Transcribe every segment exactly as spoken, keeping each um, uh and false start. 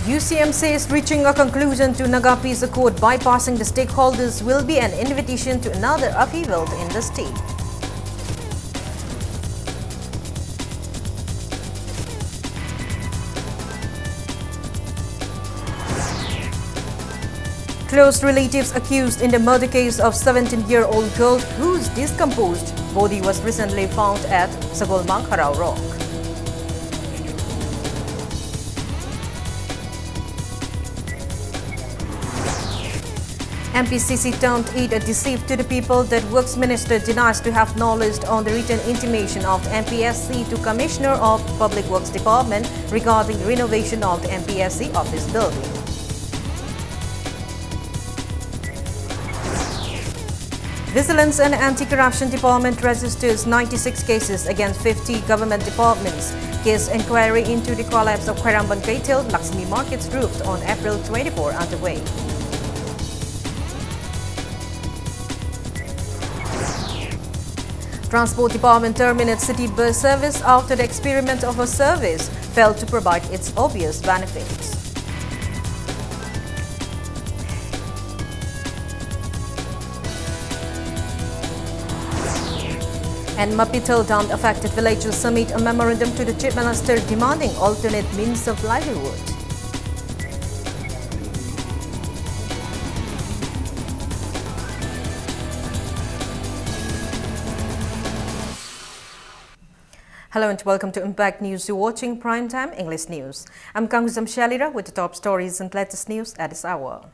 U C M says reaching a conclusion to Naga peace accord by passing the stakeholders will be an invitation to another upheaval in the state. Close relatives accused in the murder case of seventeen-year-old girl whose discomposed body was recently found at Sagolmang Kharao Rock. M P C C termed it a deceit to the people that Works Minister denies to have knowledge on the written intimation of the M P S C to Commissioner of Public Works Department regarding renovation of the M P S C office building. Vigilance and Anti-Corruption Department registers ninety-six cases against fifty government departments. Case inquiry into the collapse of Khwairamband Keithel Lakshmi Market's roof on April twenty-four underway. Transport Department terminates city bus service after the experiment of a service failed to provide its obvious benefits. And Mapithel dam affected villagers submit a memorandum to the Chief Minister demanding alternate means of livelihood. Hello and welcome to Impact News. You're watching Prime Time English News. I'm Kangujam Shalira with the top stories and latest news at this hour.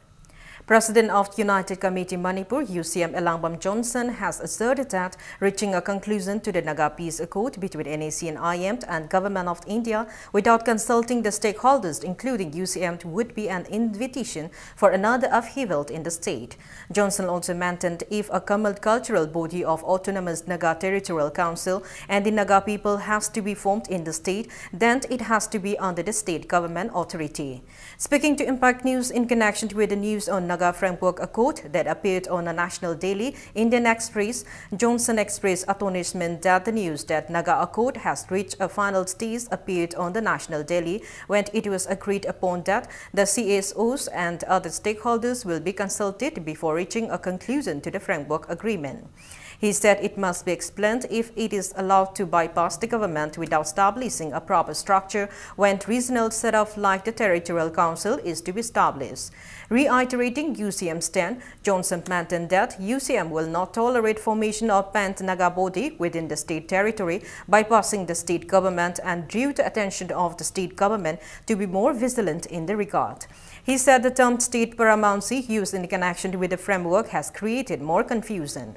President of United Committee Manipur, U C M Elangbam Johnson, has asserted that reaching a conclusion to the Naga peace accord between N A C and I M and Government of India without consulting the stakeholders, including U C M, would be an invitation for another upheaval in the state. Johnson also maintained if a common cultural body of Autonomous Naga Territorial Council and the Naga people has to be formed in the state, then it has to be under the state government authority. Speaking to Impact News in connection with the news on Naga Framework Accord that appeared on the National Daily, Indian Express, Johnson Express, acknowledgement that the news that Naga Accord has reached a final stage appeared on the National Daily when it was agreed upon that the C S Os and other stakeholders will be consulted before reaching a conclusion to the Framework Agreement. He said it must be explained if it is allowed to bypass the government without establishing a proper structure when regional setup like the Territorial Council is to be established. Reiterating U C M's stand, Johnson maintained that U C M will not tolerate formation of pan-Naga body within the state territory, bypassing the state government, and drew the attention of the state government to be more vigilant in the regard. He said the term state paramountcy used in connection with the framework has created more confusion.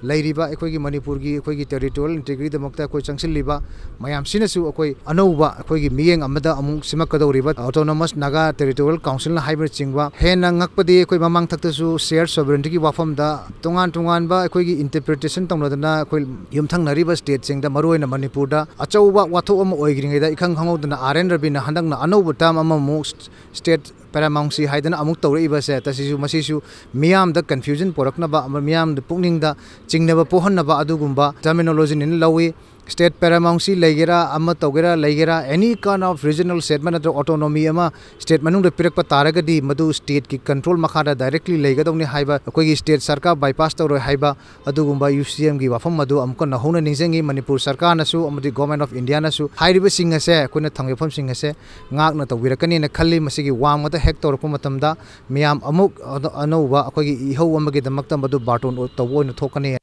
ꯂꯩꯔꯤꯕ ꯑꯩꯈꯣꯏꯒꯤ ꯃꯅꯤꯄꯨꯔꯒꯤ ꯑꯩꯈꯣꯏꯒꯤ territorial ꯏꯟꯇꯤꯒ꯭ꯔꯤꯇꯤꯗꯃꯛꯇ ꯑꯩꯈꯣꯏ ꯆꯪꯁꯤꯜꯂꯤꯕ ꯃꯌꯥꯝꯁꯤꯅꯁꯨ ꯑꯩꯈꯣꯏ ꯑꯅꯧꯕ ꯑꯩꯈꯣꯏꯒꯤ ꯃꯤꯠꯌꯦꯡ ꯑꯃꯗ ꯑꯃꯨꯛ ꯁꯤꯃꯛꯀꯗꯧꯔꯤꯕ ꯑꯣꯇꯣꯅꯣꯃꯁ ꯅꯥꯒꯥ ꯇꯦꯔꯤꯇꯣꯔꯤꯌꯦꯜ ꯀꯥꯎꯟꯁꯤꯜꯅ ꯍꯥꯏꯕꯅꯆꯤꯡꯕ, ꯍꯦꯟꯅ ꯉꯛꯄꯗꯤ ꯑꯩꯈꯣꯏ ꯃꯃꯥꯡꯊꯛꯇꯁꯨ ꯁꯤꯌꯔ ꯁꯣꯚꯔꯦꯟꯇꯤꯒꯤ ꯋꯥꯐꯝꯗ ꯇꯣꯉꯥꯟ ꯇꯣꯉꯥꯟꯕ ꯑꯩꯈꯣꯏꯒꯤ ꯏꯟꯇꯔꯄ꯭ꯔꯤꯇꯦꯁꯟ ꯇꯧꯅꯗꯅ ꯑꯩꯈꯣꯏ ꯌꯨꯝꯊꯪꯅꯔꯤꯕ ꯁ꯭ꯇꯦꯠꯁꯤꯡꯗ, ꯃꯔꯨꯑꯣꯏꯅ ꯃꯅꯤꯄꯨꯔꯗ ꯑꯆꯧꯕ ꯋꯥꯊꯣꯛ ꯑꯃ ꯑꯣꯏꯈ꯭ꯔꯤꯉꯩꯗ ꯏꯈꯪ ꯈꯪꯍꯧꯗꯅ ꯑꯥꯔ ꯑꯦꯟ ꯔꯕꯤꯅ ꯍꯟꯗꯛꯅ ꯑꯅꯧꯕ ꯇꯔꯝ ꯑꯃꯃꯨꯛ ꯁ꯭ꯇꯦꯠ ꯄꯦꯔꯥꯃꯥꯎꯟꯁꯤ ꯍꯥꯏꯗꯅ ꯑꯃꯨꯛ ꯇꯧꯔꯛꯏꯕꯁꯦ, ꯇꯁꯤꯁꯨ ꯃꯁꯤꯁꯨ ꯃꯤꯌꯥꯝꯗ ꯀꯟꯐ꯭ꯌꯨꯖꯟ ꯄꯣꯔꯛꯅꯕ, ꯃꯤꯌꯥꯝꯗ ꯄꯨꯛꯅꯤꯡꯗ ꯆꯤꯡꯅꯕ ꯄꯣꯛꯍꯟꯅꯕ ꯑꯗꯨꯒꯨꯝꯕ ꯇꯔꯃꯤꯅꯣꯂꯣꯖꯤꯅꯤꯅ ꯂꯧꯏ꯫ ꯁ꯭ꯇꯦꯠ ꯄꯦꯔꯥꯃꯥꯎꯟꯁꯤ ꯂꯩꯒꯦꯔꯥ, ꯑꯃ ꯇꯧꯒꯦꯔꯥ ꯂꯩꯒꯦꯔꯥ, ꯑꯦꯅꯤ ꯀꯥꯏꯟ ꯑꯣꯐ ꯔꯤꯖꯅꯦꯜ ꯁ꯭ꯇꯦꯠ ꯑꯃ ꯅꯠꯇ꯭ꯔꯒ ꯑꯣꯇꯣꯅꯣꯃꯤ ꯑꯃ ꯁ꯭ꯇꯦꯠ ꯃꯅꯨꯡꯗ ꯄꯤꯔꯛꯄ ꯇꯥꯔꯒꯗꯤ ꯃꯗꯨ ꯁ꯭ꯇꯦꯠꯀꯤ ꯀꯟꯇ꯭ꯔꯣꯜ ꯃꯈꯥꯗ ꯗꯥꯏꯔꯦꯛꯂꯤ ꯂꯩꯒꯗꯧꯅꯤ ꯍꯥꯏꯕ, ꯑꯩꯈꯣꯏꯒꯤ ꯁ꯭ꯇꯦꯠ ꯁꯔꯀꯥꯔ ꯕꯥꯏꯄꯥꯁ ꯇꯧꯔꯣꯏ ꯍꯥꯏꯕ, ꯑꯗꯨꯒꯨꯝꯕ ꯌꯨ ꯁꯤ ꯑꯦꯝꯒꯤ ꯋꯥꯐꯝ ꯑꯗꯨ ꯑꯃꯨꯛꯀ ꯅꯧꯍꯧꯅ ꯅꯤꯡꯁꯤꯡꯉꯤ꯫ ꯃꯅꯤꯄꯨꯔ ꯁꯔꯀꯥꯔꯅꯁꯨ ꯑꯃꯗꯤ ꯒꯣꯔꯃꯦꯟ ꯑꯣꯐ ꯏꯟꯗꯤꯌꯥꯅꯁꯨ ꯍꯥꯏꯔꯤꯕꯁꯤꯡ ꯑꯁꯦ, ꯑꯩꯈꯣꯏꯅ ꯊꯝꯈꯤꯕ ꯋꯥꯐꯝꯁꯤꯡ ꯑꯁꯦ ꯉꯥꯛꯅ ꯇꯧꯕꯤꯔꯛꯀꯅꯤꯅ ꯈꯜꯂꯤ꯫ ꯃꯁꯤꯒꯤ ꯋꯥꯡꯃꯗ ꯍꯦꯛ ꯇꯧꯔꯛꯄ ꯃꯇꯝꯗ ꯃꯤꯌꯥꯝ ꯑꯃꯨꯛ ꯑꯅ-, ꯑꯅꯧꯕ ꯑꯩꯈꯣꯏꯒꯤ ꯏꯍꯧ ꯑꯃꯒꯤꯗꯃꯛꯇ ꯃꯗꯨ ꯕꯥꯔꯇꯣꯟ ꯇꯧꯕ ꯑꯣꯏꯅ ꯊꯣꯛꯀꯅꯤ꯫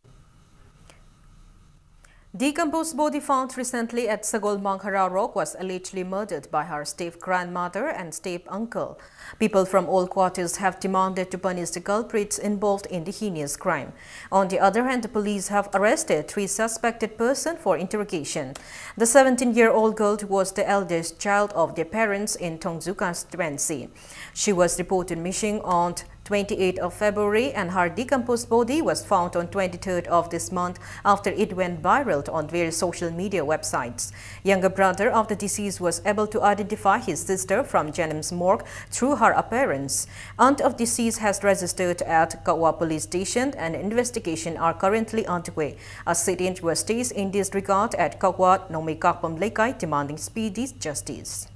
Decomposed body found recently at Sagolmang Hararok was allegedly murdered by her step-grandmother and step-uncle. People from all quarters have demanded to punish the culprits involved in the heinous crime. On the other hand, the police have arrested three suspected persons for interrogation. The seventeen-year-old girl was the eldest child of their parents in Thongju constituency. She was reported missing on twenty-eighth of February, and her decomposed body was found on twenty-third of this month after it went viral on various social media websites. Younger brother of the deceased was able to identify his sister from Jennings Morgue through her appearance. Aunt of deceased has registered at Kawa Police Station and investigation are currently underway. A sit-in was staged in this regard at Kawa Nongmei Kakpam Leikai, demanding speedy justice.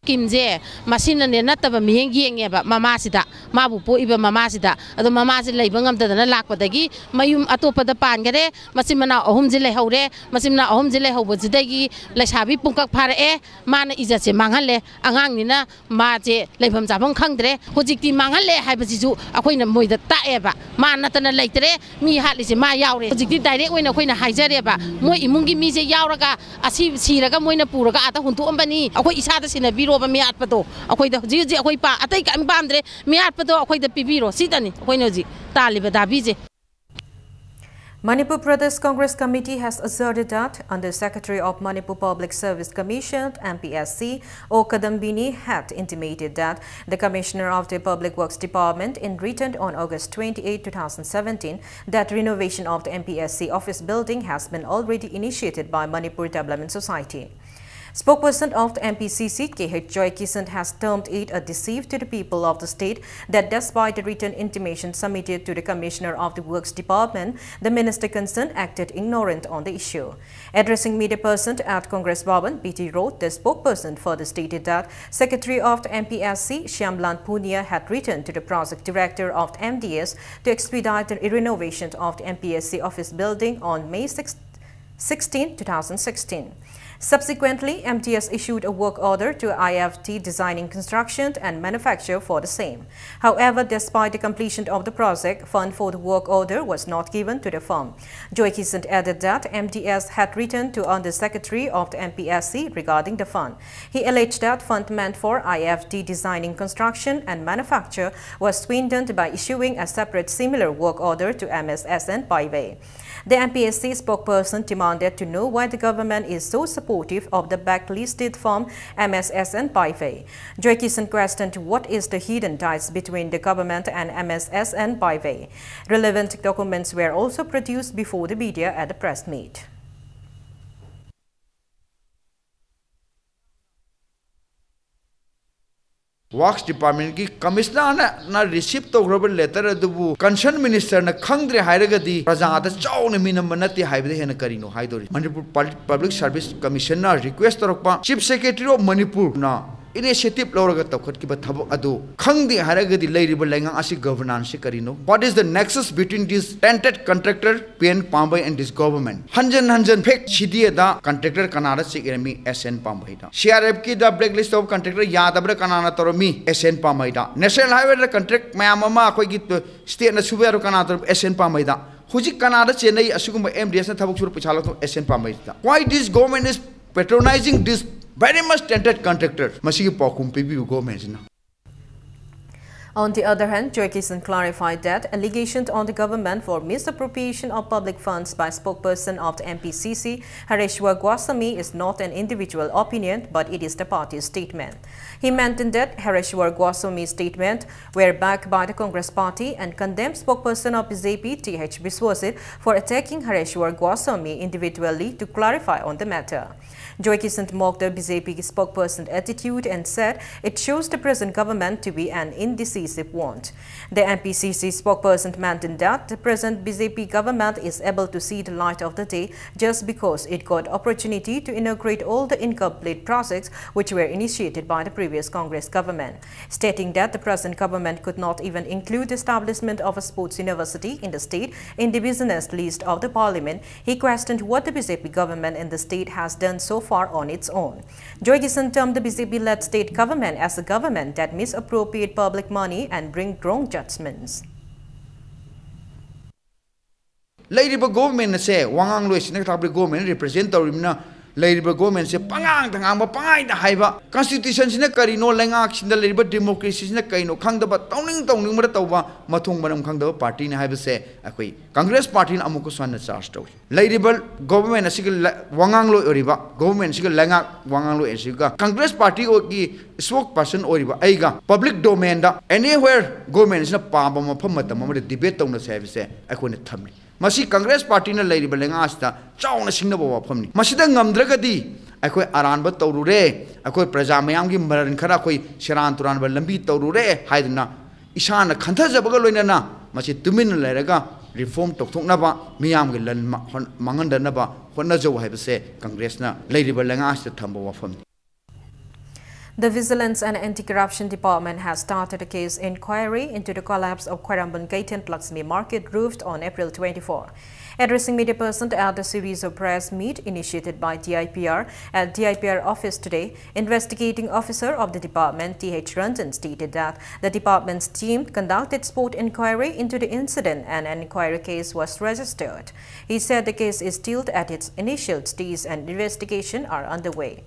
ꯀꯤꯝꯁꯦ ꯃꯁꯤꯅꯅꯦ ꯅꯠꯇꯕ ꯃꯤꯠꯌꯦꯡ ꯌꯦꯡꯉꯦꯕ ꯃꯃꯥꯁꯤꯗ, ꯃꯥꯕꯨ ꯄꯣꯛꯏꯕ ꯃꯃꯥꯁꯤꯗ꯫ ꯑꯗꯣ ꯃꯃꯥꯁꯦ ꯂꯩꯕ ꯉꯝꯗꯗꯅ ꯂꯥꯛꯄꯗꯒꯤ ꯃꯌꯨꯝ ꯑꯇꯣꯞꯄꯗ ꯄꯥꯟꯈꯔꯦ꯫ ꯃꯆꯤꯟ ꯃꯅꯥꯎ ꯑꯍꯨꯝꯁꯦ ꯂꯩꯍꯧꯔꯦ꯫ ꯃꯆꯤꯟ ꯃꯅꯥꯎ ꯑꯍꯨꯝꯁꯦ ꯂꯩꯍꯧꯕꯁꯤꯗꯒꯤ ꯂꯩꯁꯥꯕꯤ ꯄꯨꯡꯀꯛ ꯐꯥꯔꯛꯑꯦ꯫ ꯃꯥꯅ ꯏꯖꯠꯁꯦ ꯃꯥꯡꯍꯜꯂꯦ꯫ ꯑꯉꯥꯡꯅꯤꯅ ꯃꯥꯁꯦ ꯂꯩꯐꯝ ꯆꯥꯐꯝ ꯈꯪꯗ꯭ꯔꯦ꯫ ꯍꯧꯖꯤꯛꯇꯤ ꯃꯥꯡꯍꯜꯂꯦ ꯍꯥꯏꯕꯁꯤꯁꯨ ꯑꯩꯈꯣꯏꯅ ꯃꯣꯏꯗ ꯇꯥꯛꯑꯦꯕ꯫ ꯃꯥ ꯅꯠꯇꯅ ꯂꯩꯇ꯭ꯔꯦ꯫ ꯃꯤ ꯍꯥꯠꯂꯤꯁꯦ ꯃꯥ ꯌꯥꯎꯔꯦ꯫ ꯍꯧꯖꯤꯛꯇꯤ ꯗꯥꯏꯔꯦꯛ ꯑꯣꯏꯅ ꯑꯩꯈꯣꯏꯅ ꯍꯥꯏꯖꯔꯦꯕ꯫ ꯃꯣꯏ ꯏꯃꯨꯡꯒꯤ ꯃꯤꯁꯦ ꯌꯥꯎꯔꯒ ꯑꯁꯤ ꯁꯤꯔꯒ ꯃꯣꯏꯅ ꯄꯨꯔꯒ ꯑꯥꯗ ꯍꯨꯟꯇꯣꯛꯑꯝꯕꯅꯤ꯫ ꯑꯩꯈꯣꯏ ꯏꯁꯥꯗ ꯁꯤꯟꯅꯕꯤꯔꯣꯕ ꯃꯤꯍꯥꯠꯄꯗꯣ꯫ ꯑꯩꯈꯣꯏꯗ ꯍꯧꯖꯤꯛ ꯍꯧꯖꯤꯛ ꯑꯩꯈꯣꯏ ꯄꯥ-, ꯑꯇꯩ ꯀꯔꯤꯝ ꯄꯥꯝꯗ꯭ꯔꯦ꯫ ꯃꯤꯍꯥꯠꯄꯗꯣ ꯑꯩꯈꯣꯏꯗ ꯄꯤꯕꯤꯔꯣ꯫ ꯁꯤꯗꯅꯤ ꯑꯩꯈꯣꯏꯅ ꯍꯧꯖꯤꯛ ꯇꯥꯜꯂꯤꯕ ꯗꯥꯕꯤꯁꯦ꯫ Manipur Pradesh Congress Committee has asserted that Undersecretary of Manipur Public Service Commission, M P S C, O Kadambini had intimated that the Commissioner of the Public Works Department, in written on August twenty-eighth, two thousand seventeen, that renovation of the M P S C office building has been already initiated by Manipur Development Society. Spokesperson of the M P C C, K H Joykisan, has termed it a deceit to the people of the state that despite the written intimation submitted to the Commissioner of the Works Department, the minister concerned acted ignorant on the issue. Addressing media person at Congress Bhavan, B T Road, the spokesperson further stated that Secretary of the M P S C, Shyamlal Punia, had written to the project director of the M D S to expedite the renovation of the M P S C office building on May sixth, sixteen, two thousand sixteen. Subsequently, M D S issued a work order to I F T Designing Construction and Manufacture for the same. However, despite the completion of the project, fund for the work order was not given to the firm. Joykisan added that M D S had written to Undersecretary of the M P S C regarding the fund. He alleged that fund meant for I F T Designing Construction and Manufacture was swindled by issuing a separate similar work order to M S S N Baiwei. The M P S C spokesperson demanded to know why the government is so sup-, supportive of the blacklisted firm M S S N Paivei. Joy Kishan questioned what is the hidden ties between the government and M S S N Paivei. Relevant documents were also produced before the media at the press meet. Works Department ꯀꯤ Commissioner ꯅ, ꯅ receive ꯇꯧꯈ꯭ꯔꯕ letter ꯑꯗꯨꯕꯨ concerned minister ꯅ ꯈꯪꯗ꯭ꯔꯦ ꯍꯥꯏꯔꯒꯗꯤ ꯄ꯭ꯔꯖꯥꯗ ꯆꯥꯎꯅ ꯃꯤꯅꯝꯕ ꯅꯠꯇꯦ ꯍꯥꯏꯕꯗ ꯍꯦꯟꯅ ꯀꯔꯤꯅꯣ ꯍꯥꯏꯗꯣꯔꯤ? Manipur Pub-, Public Service Commission ꯅ request ꯇꯧꯔꯛꯄ, Chief Secretary of Manipur ꯅ initiative ꯂꯧꯔꯒ ꯇꯧꯈꯠꯈꯤꯕ ꯊꯕꯛ ꯑꯗꯨ ꯈꯪꯗꯦ ꯍꯥꯏꯔꯒꯗꯤ ꯂꯩꯔꯤꯕ ꯂꯩꯉꯥꯛ ꯑꯁꯤ governance ꯁꯤ ꯀꯔꯤꯅꯣ? What is the nexus between this tented contractor P N Pambei and this government? ꯍꯟꯖꯟ ꯍꯟꯖꯟ ꯐꯦꯛ ꯁꯤꯗꯤꯑꯦꯗ contractor ꯀꯅꯥꯗ ꯆꯦꯛ ꯏꯔꯝꯃꯤ? S N ꯄꯥꯝꯕꯩꯗ꯫ C R F ꯀꯤꯗ blacklist ꯇꯧꯕ contractor ꯌꯥꯗꯕ꯭ꯔꯥ ꯀꯅꯥꯅ ꯇꯧꯔꯝꯃꯤ? S N ꯄꯥꯝꯕꯩꯗ꯫ National Highway ꯗ contract ꯃꯌꯥꯝ ꯑꯃ ꯑꯩꯈꯣꯏꯒꯤ state ꯅ ꯁꯨꯕ ꯌꯥꯔꯣꯏ ꯀꯅꯥ ꯇꯧꯔꯝꯃꯤ? S N ꯄꯥꯝꯕꯩꯗ꯫ ꯍꯧꯖꯤꯛ ꯀꯅꯥꯗ ꯆꯦꯟꯅꯩ ꯑꯁꯤꯒꯨꯝꯕ M D S ꯅ ꯊꯕꯛ ꯁꯨꯔ ꯄꯩꯁꯥ ꯂꯧꯊꯣꯛ? S N ꯄꯥꯝꯕꯩꯗ꯫ Why this government is patronizing this very much tented contractor? ꯃꯁꯤꯒꯤ ꯄꯥꯎꯈꯨꯝ ꯄꯤꯕꯤꯌꯨ government ꯁꯤꯅ꯫ On the other hand, Joy Kishan clarified that allegations on the government for misappropriation of public funds by spokesperson of the M P C C, Hareshwar Goswami, is not an individual opinion, but it is the party's statement. He maintained that Hareshwar Goswami's statement were backed by the Congress party and condemned spokesperson of B J P, T H Biswasit, for attacking Hareshwar Goswami individually to clarify on the matter. Joy Kishan mocked the B J P spokesperson's attitude and said it shows the present government to be an indecisive one. The M P C C spokesperson maintained that the present B J P government is able to see the light of the day just because it got opportunity to inaugurate all the incomplete projects which were initiated by the previous Congress government, stating that the present government could not even include the establishment of a sports university in the state in the business list of the parliament. He questioned what the B J P government in the state has done so far on its own. Joy Kishan termed the B J P-led state government as a government that misappropriate public money and bring wrong judgments. ꯂꯩꯔꯤꯕ government ꯑꯁꯦ ꯋꯥꯉꯥꯡꯂꯣꯏꯁꯤꯅ ꯇꯥꯛꯄꯗꯤ government represent ꯇꯧꯔꯤꯕꯅꯤꯅ ꯂꯩꯔꯤꯕ ꯒꯣꯔꯃꯦꯟꯁꯦ ꯄꯉꯥꯡꯗ ꯉꯥꯡꯕ, ꯄꯉꯥꯏꯗ ꯍꯥꯏꯕ, ꯀꯟꯁꯇꯤꯇ꯭ꯌꯨꯁꯟꯁꯤꯅ ꯀꯔꯤꯅꯣ, ꯂꯩꯉꯥꯛꯁꯤꯡꯗ ꯂꯩꯔꯤꯕ ꯗꯦꯃꯣꯀ꯭ꯔꯦꯁꯤꯁꯤꯅ ꯀꯔꯤꯅꯣ ꯈꯪꯗꯕ, ꯇꯧꯅꯤꯡ ꯇꯧꯅꯤꯡꯕꯗ ꯇꯧꯕ, ꯃꯊꯣꯡ ꯃꯔꯝ ꯈꯪꯗꯕ ꯄꯥꯔꯇꯤꯅꯤ ꯍꯥꯏꯕꯁꯦ ꯑꯩꯈꯣꯏ ꯀꯪꯒ꯭ꯔꯦꯁ ꯄꯥꯔꯇꯤꯅ ꯑꯃꯨꯛꯀꯁꯨ ꯍꯟꯅ ꯆꯥꯔꯖ ꯇꯧꯏ꯫ ꯂꯩꯔꯤꯕ ꯒꯣꯚꯔꯟꯃꯦꯟ ꯑꯁꯤꯒꯤ ꯂ-, ꯋꯥꯉꯥꯡꯂꯣꯏ ꯑꯣꯏꯔꯤꯕ, ꯒꯣꯚꯔꯟꯃꯦꯟ ꯑꯁꯤꯒꯤ ꯂꯩꯉꯥꯛ ꯋꯥꯉꯥꯡꯂꯣꯏ ꯑꯁꯤꯒ ꯀꯪꯒ꯭ꯔꯦꯁ ꯄꯥꯔꯇꯤꯒꯤ ꯁ꯭ꯄꯣꯛꯁ ꯄꯔꯁꯟ ꯑꯣꯏꯔꯤꯕ ꯑꯩꯒ ꯄꯕ꯭ꯂꯤꯛ ꯗꯣꯃꯦꯟꯗ ꯑꯦꯅꯤꯋꯦꯔ ꯒꯣꯚꯔꯟꯃꯦꯟ ꯑꯁꯤꯅ ꯄꯥꯝꯕ ꯃꯐꯝ ꯃꯇꯝ ꯑꯃꯗ ꯗꯤꯕꯦꯠ ꯇꯧꯅꯁꯦ ꯍꯥꯏꯕꯁꯦ ꯑꯩꯈꯣꯏꯅ ꯊꯝꯃꯤ꯫ ꯃꯁꯤ ꯀꯪꯒ꯭ꯔꯦꯁ ꯄꯥꯔꯇꯤꯅ ꯂꯩꯔꯤꯕ ꯂꯩꯉꯥꯛ ꯑꯁꯤꯗ ꯆꯥꯎꯅ ꯁꯤꯡꯅꯕ ꯋꯥꯐꯝꯅꯤ꯫ ꯃꯁꯤꯗ ꯉꯝꯗ꯭ꯔꯒꯗꯤ ꯑꯩꯈꯣꯏ ꯑꯔꯥꯟꯕ ꯇꯧꯔꯨꯔꯦ, ꯑꯩꯈꯣꯏ ꯄ꯭ꯔꯖꯥ ꯃꯌꯥꯝꯒꯤ ꯃꯔꯟ ꯈꯔ ꯑꯩꯈꯣꯏ ꯁꯦꯔꯥꯟ ꯇꯨꯔꯥꯟꯕ ꯂꯝꯕꯤ ꯇꯧꯔꯨꯔꯦ ꯍꯥꯏꯗꯨꯅ ꯏꯁꯥꯅ ꯈꯟꯊꯖꯕꯒ ꯂꯣꯏꯅꯅ ꯃꯁꯤ ꯇꯨꯃꯤꯟꯅ ꯂꯩꯔꯒ ꯔꯤꯐꯣꯔꯝ ꯇꯧꯊꯣꯛꯅꯕ, ꯃꯤꯌꯥꯝꯒꯤ ꯂꯟ ꯃꯥ-, ꯍꯣꯟ-, ꯃꯥꯡꯍꯟꯗꯅꯕ ꯍꯣꯠꯅꯖꯧ ꯍꯥꯏꯕꯁꯦ ꯀꯪꯒ꯭ꯔꯦꯁꯅ ꯂꯩꯔꯤꯕ ꯂꯩꯉꯥꯛ ꯑꯁꯤꯗ ꯊꯝꯕ ꯋꯥꯐꯝꯅꯤ꯫ The Vigilance and Anti-Corruption Department has started a case inquiry into the collapse of Khwairambon Keithen Lakshmi Market roof on April twenty-four. Addressing media persons at a series of press meet initiated by D I P R at D I P R office today, investigating officer of the department, T H Ranjan, stated that the department's team conducted spot inquiry into the incident and an inquiry case was registered. He said the case is still at its initial stage and investigation are underway.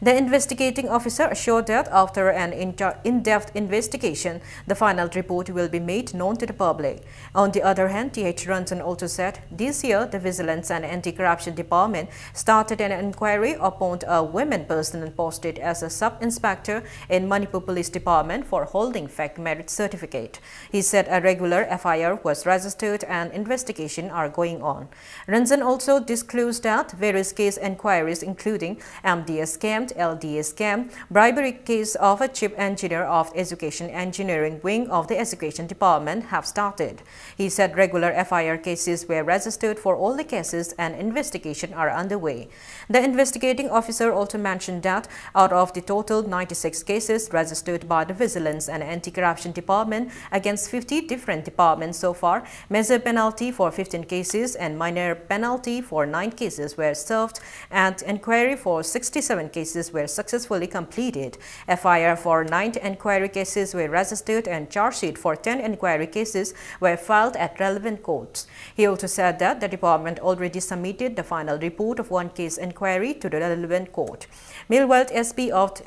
The investigating officer assured that after an inter-, in-depth investigation, the final report will be made known to the public. On the other hand, T H Ranjan also said this year the Vigilance and Anti-Corruption Department started an inquiry upon a women person posted as a sub-inspector in Manipur Police Department for holding fake merit certificate. He said a regular F I R was registered and investigation are going on. Ranjan also disclosed that various case inquiries including M D A scam, L D A scam, bribery case of a chief engineer of Education Engineering Wing of the Education Department have started. He said regular F I R cases were registered for all the cases and investigation are underway. The investigating officer also mentioned that out of the total ninety-six cases registered by the Vigilance and Anti-Corruption Department against fifty different departments so far, major penalty for fifteen cases and minor penalty for nine cases were served and inquiry for sixty-seven cases were successfully completed. F I R for nine inquiry cases were registered and charge sheet for ten inquiry cases were filed at relevant courts. He also said that the department already submitted the final report of one case inquiry to the relevant court. Meanwhile, S P of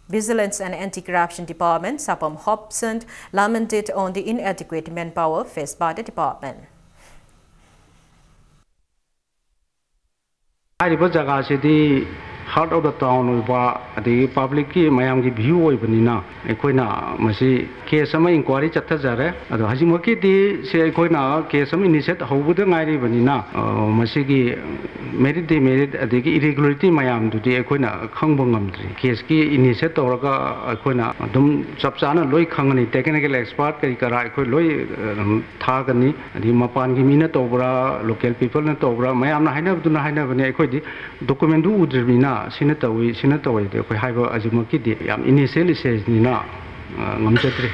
Vigilance and Anti-Corruption Department, Sapam Hobson, lamented on the inadequate manpower faced by the department. ꯍꯥꯏꯔꯤꯕ ꯖꯒꯥꯁꯤꯗꯤ heart of the town ꯑꯣꯏꯕ, ꯑꯗꯒꯤ publicꯀꯤ ꯃꯌꯥꯝꯒꯤ view ꯑꯣꯏꯕꯅꯤꯅ, ꯑꯩꯈꯣꯏꯅ ꯃꯁꯤ case ꯑꯃ inquiry ꯆꯠꯊꯖꯔꯦ꯫ ꯑꯗꯣ ꯍꯧꯖꯤꯛꯃꯛꯀꯤꯗꯤ ꯁꯤ ꯑꯩꯈꯣꯏꯅ case ꯑꯃ initiate ꯍꯧꯕꯗ ꯉꯥꯏꯔꯤꯕꯅꯤꯅ, ꯑ, ꯃꯁꯤꯒꯤ merit demerit ꯑꯗꯒꯤ irregularity ꯃꯌꯥꯝꯗꯨꯗꯤ ꯑꯩꯈꯣꯏꯅ ꯈꯪꯕ ꯉꯝꯗ꯭ꯔꯤ꯫ Caseꯀꯤ initiate ꯇꯧꯔꯒ ꯑꯩꯈꯣꯏꯅ ꯑꯗꯨꯝ ꯆꯞ ꯆꯥꯅ ꯂꯣꯏ ꯈꯪꯒꯅꯤ꯫ Technical expert ꯀꯔꯤ ꯀꯔꯥ ꯑꯩꯈꯣꯏ ꯂꯣꯏ, ꯑ, ꯊꯥꯒꯅꯤ꯫ ꯑꯗꯒꯤ ꯃꯄꯥꯟꯒꯤ ꯃꯤꯅ ꯇꯧꯕ꯭ꯔꯥ, local peopleꯅ ꯇꯧꯕ꯭ꯔꯥ, ꯃꯌꯥꯝꯅ ꯍꯥꯏꯅꯕꯗꯨꯅ ꯍꯥꯏꯅꯕꯅꯤ꯫ ꯑꯩꯈꯣꯏꯗꯤ documentꯗꯨ ꯎꯗ꯭ꯔꯤꯕꯅꯤꯅ ꯁꯤꯅ ꯇꯧꯏ, ꯁꯤꯅ ꯇꯧꯏ ꯑꯗꯨ ꯑꯩꯈꯣꯏ ꯍꯥꯏꯕ ꯍꯧꯖꯤꯛꯃꯛꯀꯤꯗꯤ ꯌꯥꯝ initial stageꯅꯤꯅ, ꯑ, ꯉꯝꯖꯗ꯭ꯔꯤ꯫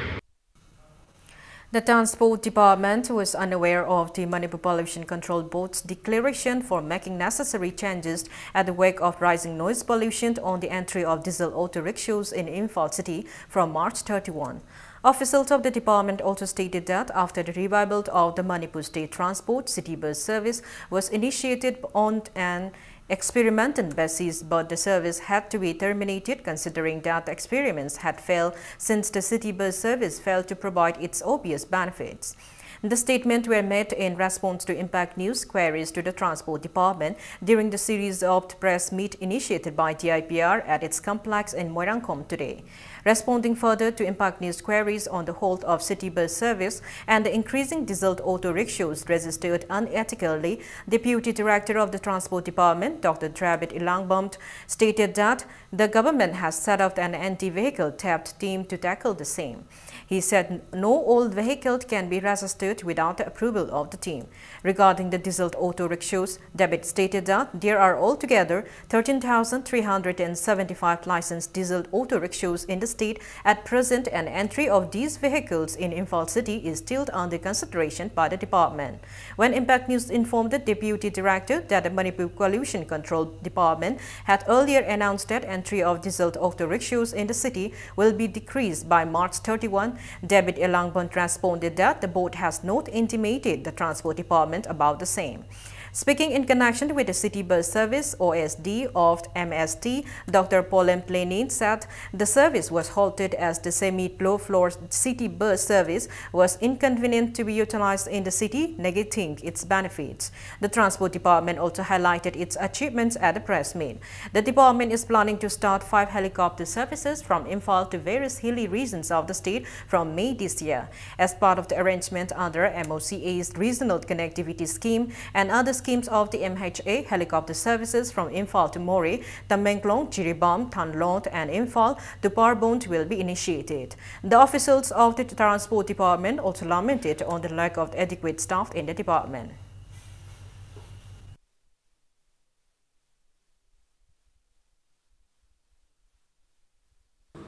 The Transport Department was unaware of the Manipur Pollution Control Board's declaration for making necessary changes at the wake of rising noise pollution on the entry of diesel auto rickshaws in Imphal city from March thirty-one. Officials of the department also stated that after the revival of the Manipur State Transport, city bus service was initiated on an experimental basis, but the service had to be terminated considering that the experiments had failed since the city bus service failed to provide its obvious benefits. The statements were made in response to Impact News queries to the Transport Department during the series of press meet initiated by D I P R at its complex in Moirangkom today. Responding further to Impact News queries on the halt of city bus service and the increasing diesel auto rickshaws registered unethically, Deputy Director of the Transport Department, Doctor Dravid Elangbom, stated that the government has set up an anti-vehicle theft team to tackle the same. He said no old vehicle can be registered without the approval of the team. Regarding the diesel auto rickshaws, David stated that there are altogether thirteen thousand three hundred and seventy-five licensed diesel auto rickshaws in the state at present, and entry of these vehicles in Imphal city is still under consideration by the department. When Impact News informed the deputy director that the Manipur Pollution Control Department had earlier announced that entry of diesel auto rickshaws in the city will be decreased by March thirty-one, David Elangbon responded that the board has not intimated the transport department about the same. Speaking in connection with the city bus service, O S D of M S T, Doctor Polem Plenin said the service was halted as the semi-low-floor city bus service was inconvenient to be utilized in the city, negating its benefits. The transport department also highlighted its achievements at the press meet. The department is planning to start five helicopter services from Imphal to various hilly regions of the state from May this year. As part of the arrangement under M O C A's Regional Connectivity Scheme and other schemes of the M H A, helicopter services from Imphal to Moreh, Tamenglong, Jiribam, Thanlon, and Imphal to Parbond will be initiated. The officials of the Transport Department also lamented on the lack of adequate staff in the department.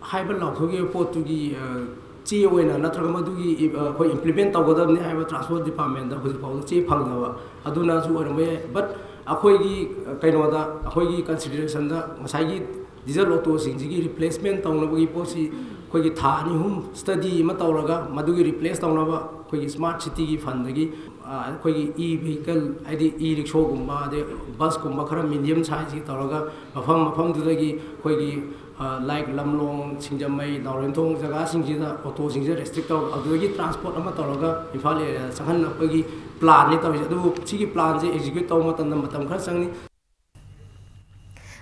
ꯍꯥꯏꯕ ꯂꯥꯎꯊꯣꯛꯈꯤꯕ ꯄꯣꯠꯇꯨꯒꯤ, ꯑ, ꯆꯦ ꯑꯣꯏꯅ ꯅꯠꯇ꯭ꯔꯒ ꯃꯗꯨꯒꯤ, ꯑ, ꯑꯩꯈꯣꯏ implement ꯇꯧꯒꯗꯕꯅꯤ ꯍꯥꯏꯕ transport department ꯍꯧꯖꯤꯛ ꯐꯥꯎꯕꯗ ꯆꯦ ꯐꯪꯗꯕ ꯑꯗꯨꯅꯁꯨ ꯑꯣꯏꯔꯝꯕ ꯌꯥꯏ꯫ But ꯑꯩꯈꯣꯏꯒꯤ, ꯑ, ꯀꯩꯅꯣꯗ, ꯑꯩꯈꯣꯏꯒꯤ consideration ꯗ ꯉꯁꯥꯏꯒꯤ diesel auto ꯁꯤꯡꯁꯤꯒꯤ replacement ꯇꯧꯅꯕꯒꯤ ꯄꯣꯠꯁꯤ ꯑꯩꯈꯣꯏꯒꯤ ꯊꯥ ꯑꯅꯤ ꯑꯍꯨꯝ study ꯑꯃ ꯇꯧꯔꯒ ꯃꯗꯨꯒꯤ replace ꯇꯧꯅꯕ ꯑꯩꯈꯣꯏꯒꯤ smart city ꯒꯤ fund ꯗꯒꯤ, ꯑ, ꯑꯩꯈꯣꯏꯒꯤ e vehicle, ꯍꯥꯏꯗꯤ e rickshaw ꯒꯨꯝꯕ, ꯑꯗꯩ bus ꯀꯨꯝꯕ ꯈꯔ medium size ꯀꯤ ꯇꯧꯔꯒ ꯃꯐꯝ ꯃꯐꯝꯗꯨꯗꯒꯤ ꯑꯩꯈꯣꯏꯒꯤ, ꯑ, like ꯂꯝꯂꯣꯡ, ꯁꯤꯡꯖꯃꯩ, ꯅꯥꯎꯔꯦꯝꯊꯣꯡ ꯖꯒꯥꯁꯤꯡꯁꯤꯗ auto ꯁꯤꯡꯁꯦ restrict ꯇꯧꯔꯒ ꯑꯗꯨꯗꯒꯤ transport ꯑꯃ ꯇꯧꯔꯒ ꯏꯝꯐꯥꯜ area ꯗ ꯆꯪꯍꯟꯅꯕꯒꯤ plan ꯅꯤ ꯇꯧꯔꯤꯁꯦ꯫ ꯑꯗꯨꯕꯨ ꯁꯤꯒꯤ plan ꯁꯦ execute ꯇꯧꯕ ꯃꯇꯝꯗ ꯃꯇꯝ ꯈꯔ ꯆꯪꯅꯤ꯫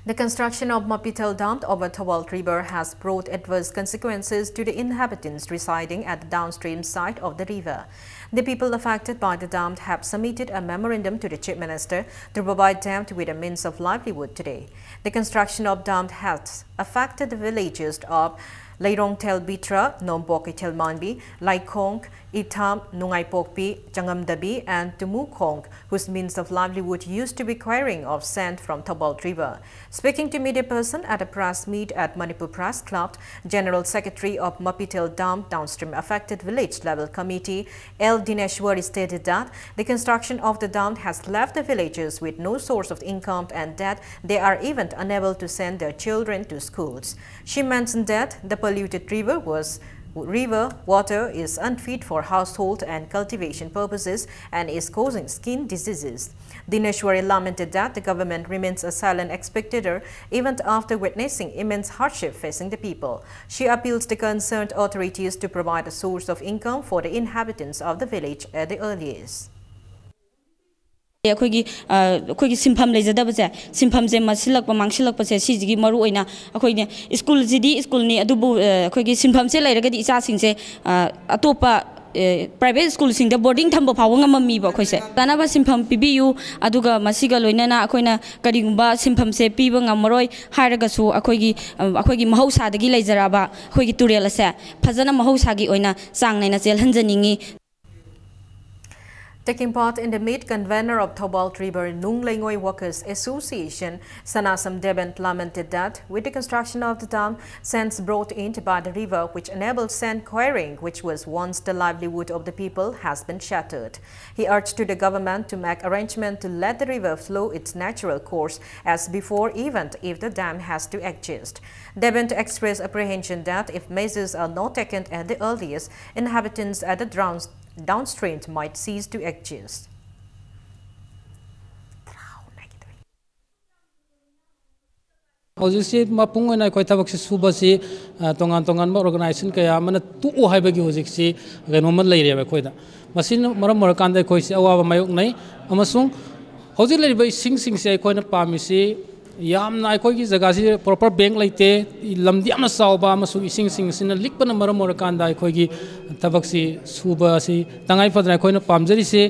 The construction of Mapithel Dam over Thoubal River has brought adverse consequences to the inhabitants residing at the downstream side of the river. The people affected by the dam have submitted a memorandum to the Chief Minister to provide them with a means of livelihood today. The construction of dam has affected the villages of Leirongthel Bitra, Nombok Kithel Manbi, Laikhong, Itham, Nungaipokpi, Changamdabi, and Tumukhong, whose means of livelihood used to be quarrying of sand from Thoubal River. Speaking to media person at a press meet at Manipur Press Club, General Secretary of Mapithel Dam Downstream Affected Village Level Committee, L Dineshwari, stated that the construction of the dam has left the villagers with no source of income and that they are even unable to send their children to schools. She mentioned that the polluted river was river water is unfit for household and cultivation purposes and is causing skin diseases. Dineshwari lamented that the government remains a silent spectator even after witnessing immense hardship facing the people. She appeals the concerned authorities to provide a source of income for the inhabitants of the village at the earliest. ꯑꯩꯈꯣꯏꯒꯤ ꯑꯩꯈꯣꯏꯒꯤ ꯁꯤꯟꯐꯝ ꯂꯩꯖꯗꯕꯁꯦ, ꯁꯤꯟꯐꯝꯁꯦ ꯃꯠꯁꯤꯜꯂꯛꯄ, ꯃꯥꯡꯁꯤꯜꯂꯛꯄꯁꯦ, ꯁꯤꯁꯤꯒꯤ ꯃꯔꯨ ꯑꯣꯏꯅ ꯑꯩꯈꯣꯏꯅ ꯁ꯭ꯀꯨꯜꯁꯤꯗꯤ ꯁ꯭ꯀꯨꯜꯅꯤ, ꯑꯗꯨꯕꯨ ꯑꯩꯈꯣꯏꯒꯤ ꯁꯤꯟꯐꯝꯁꯦ ꯂꯩꯔꯒꯗꯤ ꯏꯆꯥꯁꯤꯡꯁꯦ ꯑꯇꯣꯞꯄ ꯄ꯭ꯔꯥꯏꯚꯦꯠ ꯁ꯭ꯀꯨꯜꯁꯤꯡꯗ ꯕꯣꯔꯗꯤꯡ ꯊꯝꯕ ꯐꯥꯎꯕ ꯉꯝꯃꯝꯃꯤꯕ꯫ ꯑꯩꯈꯣꯏꯁꯦ ꯀꯥꯟꯅꯕ ꯁꯤꯟꯐꯝ ꯄꯤꯕꯤꯌꯨ, ꯑꯗꯨꯒ ꯃꯁꯤꯒ ꯂꯣꯏꯅꯅ ꯑꯩꯈꯣꯏꯅ ꯀꯔꯤꯒꯨꯝꯕ ꯁꯤꯟꯐꯝꯁꯦ ꯄꯤꯕ ꯉꯝꯃꯔꯣꯏ ꯍꯥꯏꯔꯒꯁꯨ, ꯑꯩꯈꯣꯏꯒꯤ ꯑꯩꯈꯣꯏꯒꯤ ꯃꯍꯧꯁꯥꯗꯒꯤ ꯂꯩꯖꯔꯛꯑꯕ ꯑꯩꯈꯣꯏꯒꯤ ꯇꯨꯔꯦꯜ ꯑꯁꯦ ꯐꯖꯅ ꯃꯍꯧꯁꯥꯒꯤ ꯑꯣꯏꯅ ꯆꯥꯡ ꯅꯥꯏꯅ ꯆꯦꯜꯍꯟꯖꯅꯤꯡꯉꯤ꯫ Taking part in the meet, convener of Thoubal River Nung Leingoi Workers Association, Sanasam Deben, lamented that with the construction of the dam, sands brought in by the river, which enabled sand quarrying, which was once the livelihood of the people, has been shattered. He urged to the government to make arrangement to let the river flow its natural course as before, even if the dam has to exist. Deben expressed apprehension that if measures are not taken at the earliest, inhabitants at the drowns downstream might cease to exist. ꯍꯧꯖꯤꯛꯁꯤ ꯃꯄꯨꯡ ꯑꯣꯏꯅ ꯑꯩꯈꯣꯏ ꯊꯕꯛꯁꯤ ꯁꯨꯕꯁꯤ ꯇꯣꯉꯥꯟ ꯇꯣꯉꯥꯟꯕ organisation ꯀꯌꯥ ꯑꯃꯅ ꯇꯣꯛꯎ ꯍꯥꯏꯕꯒꯤ ꯍꯧꯖꯤꯛꯁꯤ ꯀꯩꯅꯣꯝꯃ ꯂꯩꯔꯦꯕ ꯑꯩꯈꯣꯏꯗ꯫ ꯃꯁꯤꯅ ꯃꯔꯝ ꯑꯣꯏꯔꯀꯥꯟꯗ ꯑꯩꯈꯣꯏꯁꯤ ꯑꯋꯥꯕ ꯃꯥꯌꯣꯛꯅꯩ, ꯑꯃꯁꯨꯡ ꯍꯧꯖꯤꯛ ꯂꯩꯔꯤꯕ ꯏꯁꯤꯡꯁꯤꯡꯁꯤ ꯑꯩꯈꯣꯏꯅ ꯄꯥꯝꯃꯤꯁꯤ ꯌꯥꯝꯅ ꯑꯩꯈꯣꯏꯒꯤ ꯖꯒꯥꯁꯤ ꯄ꯭ꯔꯣꯄꯔ ꯕꯦꯡꯛ ꯂꯩꯇꯦ, ꯂꯝꯗꯤ ꯌꯥꯝꯅ ꯆꯥꯎꯕ ꯑꯃꯁꯨꯡ ꯏꯁꯤꯡꯁꯤꯡ ꯑꯁꯤꯅ ꯂꯤꯛꯄꯅ ꯃꯔꯝ ꯑꯣꯏꯔꯀꯥꯟꯗ ꯑꯩꯈꯣꯏꯒꯤ ꯊꯕꯛꯁꯤ ꯁꯨꯕ ꯑꯁꯤ ꯇꯉꯥꯏ ꯐꯗꯅ ꯑꯩꯈꯣꯏꯅ ꯄꯥꯝꯖꯔꯤꯁꯤ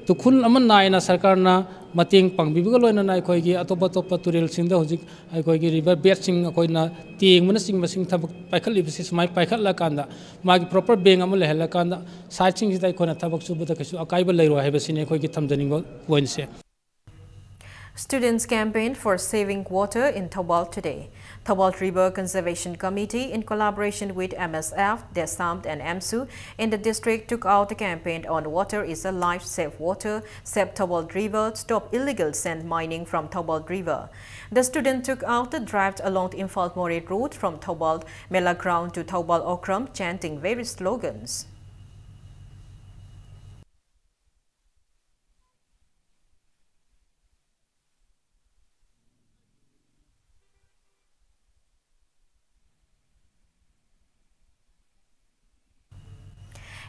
ꯇꯨꯈꯨꯜ ꯑꯃ ꯅꯥꯏꯅ ꯁꯔꯀꯥꯔꯅ ꯃꯇꯦꯡ ꯄꯥꯡꯕꯤꯕꯒ ꯂꯣꯏꯅꯅ ꯑꯩꯈꯣꯏꯒꯤ ꯑꯇꯣꯞ ꯑꯇꯣꯞꯄ ꯇꯨꯔꯦꯜꯁꯤꯡꯗ ꯍꯧꯖꯤꯛ ꯑꯩꯈꯣꯏꯒꯤ river bedꯁꯤꯡ ꯑꯩꯈꯣꯏꯅ ꯇꯦꯡꯕꯅꯆꯤꯡꯕꯁꯤꯡ ꯊꯕꯛ ꯄꯥꯏꯈꯠꯂꯤꯕꯁꯤ ꯁꯨꯃꯥꯏꯅ ꯄꯥꯏꯈꯠꯂꯀꯥꯟꯗ ꯃꯥꯒꯤ proper bank ꯑꯃ ꯂꯩꯍꯜꯂꯀꯥꯟꯗ sideꯁꯤꯡꯁꯤꯗ ꯑꯩꯈꯣꯏꯅ ꯊꯕꯛ ꯁꯨꯕꯗ ꯀꯩꯁꯨ ꯑꯀꯥꯏꯕ ꯂꯩꯔꯣꯏ ꯍꯥꯏꯕꯁꯤꯅꯤ ꯑꯩꯈꯣꯏꯒꯤ ꯊꯝꯖꯅꯤꯡꯕ pointꯁꯦ꯫ Students campaigned for saving water in Thoubal today. Thoubal River Conservation Committee, in collaboration with M S F, DESAMT and AMSU in the district, took out a campaign on Water is a Life, Save Water, Save Thoubal River, Stop Illegal Sand Mining from Thoubal River. The students took out the drive along the Imphal Moreh Road from Thoubal Mela Ground to Thoubal Okram, chanting various slogans.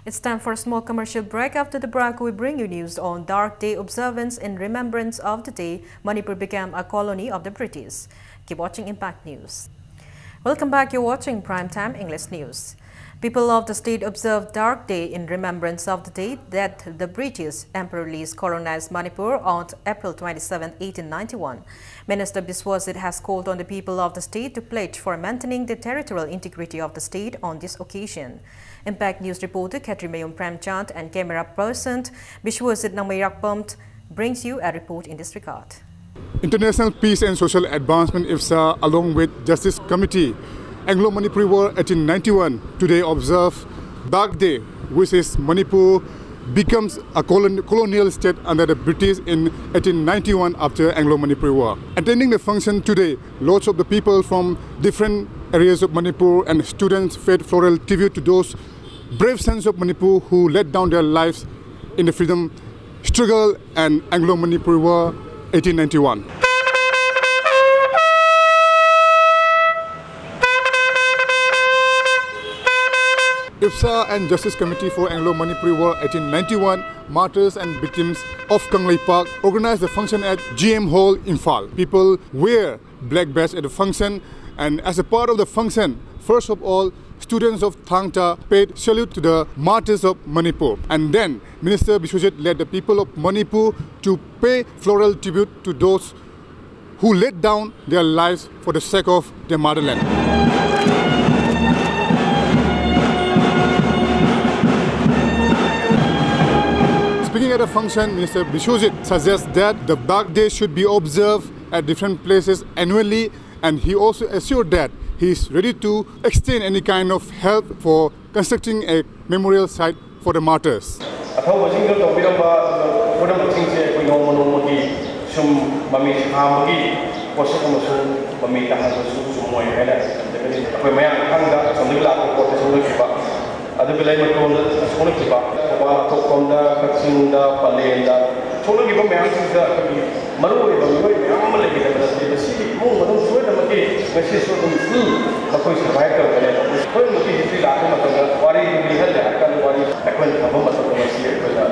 It's time for a small commercial break. After the break, we bring you news on Dark Day observance in remembrance of the day Manipur became a colony of the British. Keep watching Impact News. Welcome back. You're watching Prime Time English News. People of the state observe Dark Day in remembrance of the day that the British Emperor Lee colonized Manipur on April twenty-seventh, eighteen ninety-one. Minister Biswasit has called on the people of the state to pledge for maintaining the territorial integrity of the state on this occasion. Impact News reporter Khetrimayom Premchand and camera person Biswasit Nangmeirakpam brings you a report in this regard. International Peace and Social Advancement, IPSA, along with Justice Committee, Anglo-Manipuri War eighteen ninety-one, today observe Dark Day, which is Manipur becomes a colon- colonial state under the British in eighteen ninety-one after Anglo-Manipuri War. Attending the function today, lots of the people from different areas of Manipur and students paid floral tribute to those brave sons of Manipur who laid down their lives in the freedom struggle and Anglo-Manipuri War eighteen ninety-one. IPSA and Justice Committee for Anglo-Manipuri War eighteen ninety-one, Martyrs and Victims of Kangleipak, organized the function at G M Hall, Imphal. People wear black badge at the function, and as a part of the function, first of all, Students of Thangta paid salute to the martyrs of Manipur. And then Minister Biswajit led the people of Manipur to pay floral tribute to those who laid down their lives for the sake of their motherland. Speaking at a function, Minister Biswajit suggests that the Bagh Day should be observed at different places annually, and he also assured that he is ready to extend any kind of help for constructing a memorial site for the martyrs. ꯑꯊꯧꯕꯁꯤꯡꯗ ꯇꯧꯕꯤꯔꯝꯕ ꯄꯨꯝꯅꯃꯛꯁꯤꯡꯁꯦ ꯑꯩꯈꯣꯏ ꯅꯣꯡꯃ ꯅꯣꯡꯃꯒꯤ ꯁꯨꯝ ꯃꯃꯤ ꯁꯥꯕꯒꯤ ꯄꯣꯠꯁꯛ ꯑꯃꯁꯨ ꯃꯃꯤ ꯇꯥꯍꯟꯕꯁꯨ ꯆꯨꯝꯃꯣꯏ ꯍꯥꯏꯅ ꯈꯟꯖꯒꯅꯤ꯫ ꯑꯩꯈꯣꯏ ꯃꯌꯥꯡ ꯊꯥꯡꯗ ꯑꯁꯣꯝꯗꯒꯤ ꯂꯥꯛꯄ ꯄꯣꯠꯇ ꯁꯣꯛꯂꯛꯈꯤꯕ, ꯑꯗꯨꯒ ꯂꯩꯃꯇꯣꯟꯗ ꯁꯣꯛꯂꯛꯈꯤꯕ, ꯊꯧꯕꯥꯜ ꯑꯊꯣꯛꯄꯝꯗ, ꯀꯛꯆꯤꯡꯗ, ꯄꯂꯦꯟꯗ ꯁꯣꯛꯂꯛꯈꯤꯕ ꯃꯌꯥꯝꯁꯤꯡꯗ ꯑꯩꯈꯣꯏꯒꯤ ꯃꯔꯨꯑꯣꯏꯕ ꯃꯤꯑꯣꯏ ꯃꯌꯥꯝ ꯑꯃ ꯂꯩꯈꯤꯗꯕ ꯅꯠꯇꯦ꯫ ꯃꯁꯤꯒꯤ ꯏꯃꯨꯡ ꯃꯅꯨꯡ ꯁꯣꯏꯗꯅꯃꯛꯀꯤ ꯉꯁꯤꯁꯨ ꯑꯗꯨꯝ ꯁ꯭ꯀꯨꯜ ꯃꯈꯣꯏ ꯁꯔꯚꯥꯏꯚ ꯇꯧꯒꯅꯦꯕ꯫ ꯁꯣꯏꯗꯅꯃꯛꯀꯤ ꯍꯤꯁꯇ꯭ꯔꯤ ꯂꯥꯛꯄ ꯃꯇꯝꯗ ꯋꯥꯔꯤꯗꯨ ꯂꯤꯍꯜꯂꯦ ꯍꯥꯏꯔꯀꯥꯟꯗ ꯋꯥꯔꯤ ꯑꯩꯈꯣꯏꯅ ꯊꯝꯕ ꯃꯇꯝꯗ ꯃꯁꯤ ꯑꯩꯈꯣꯏꯅ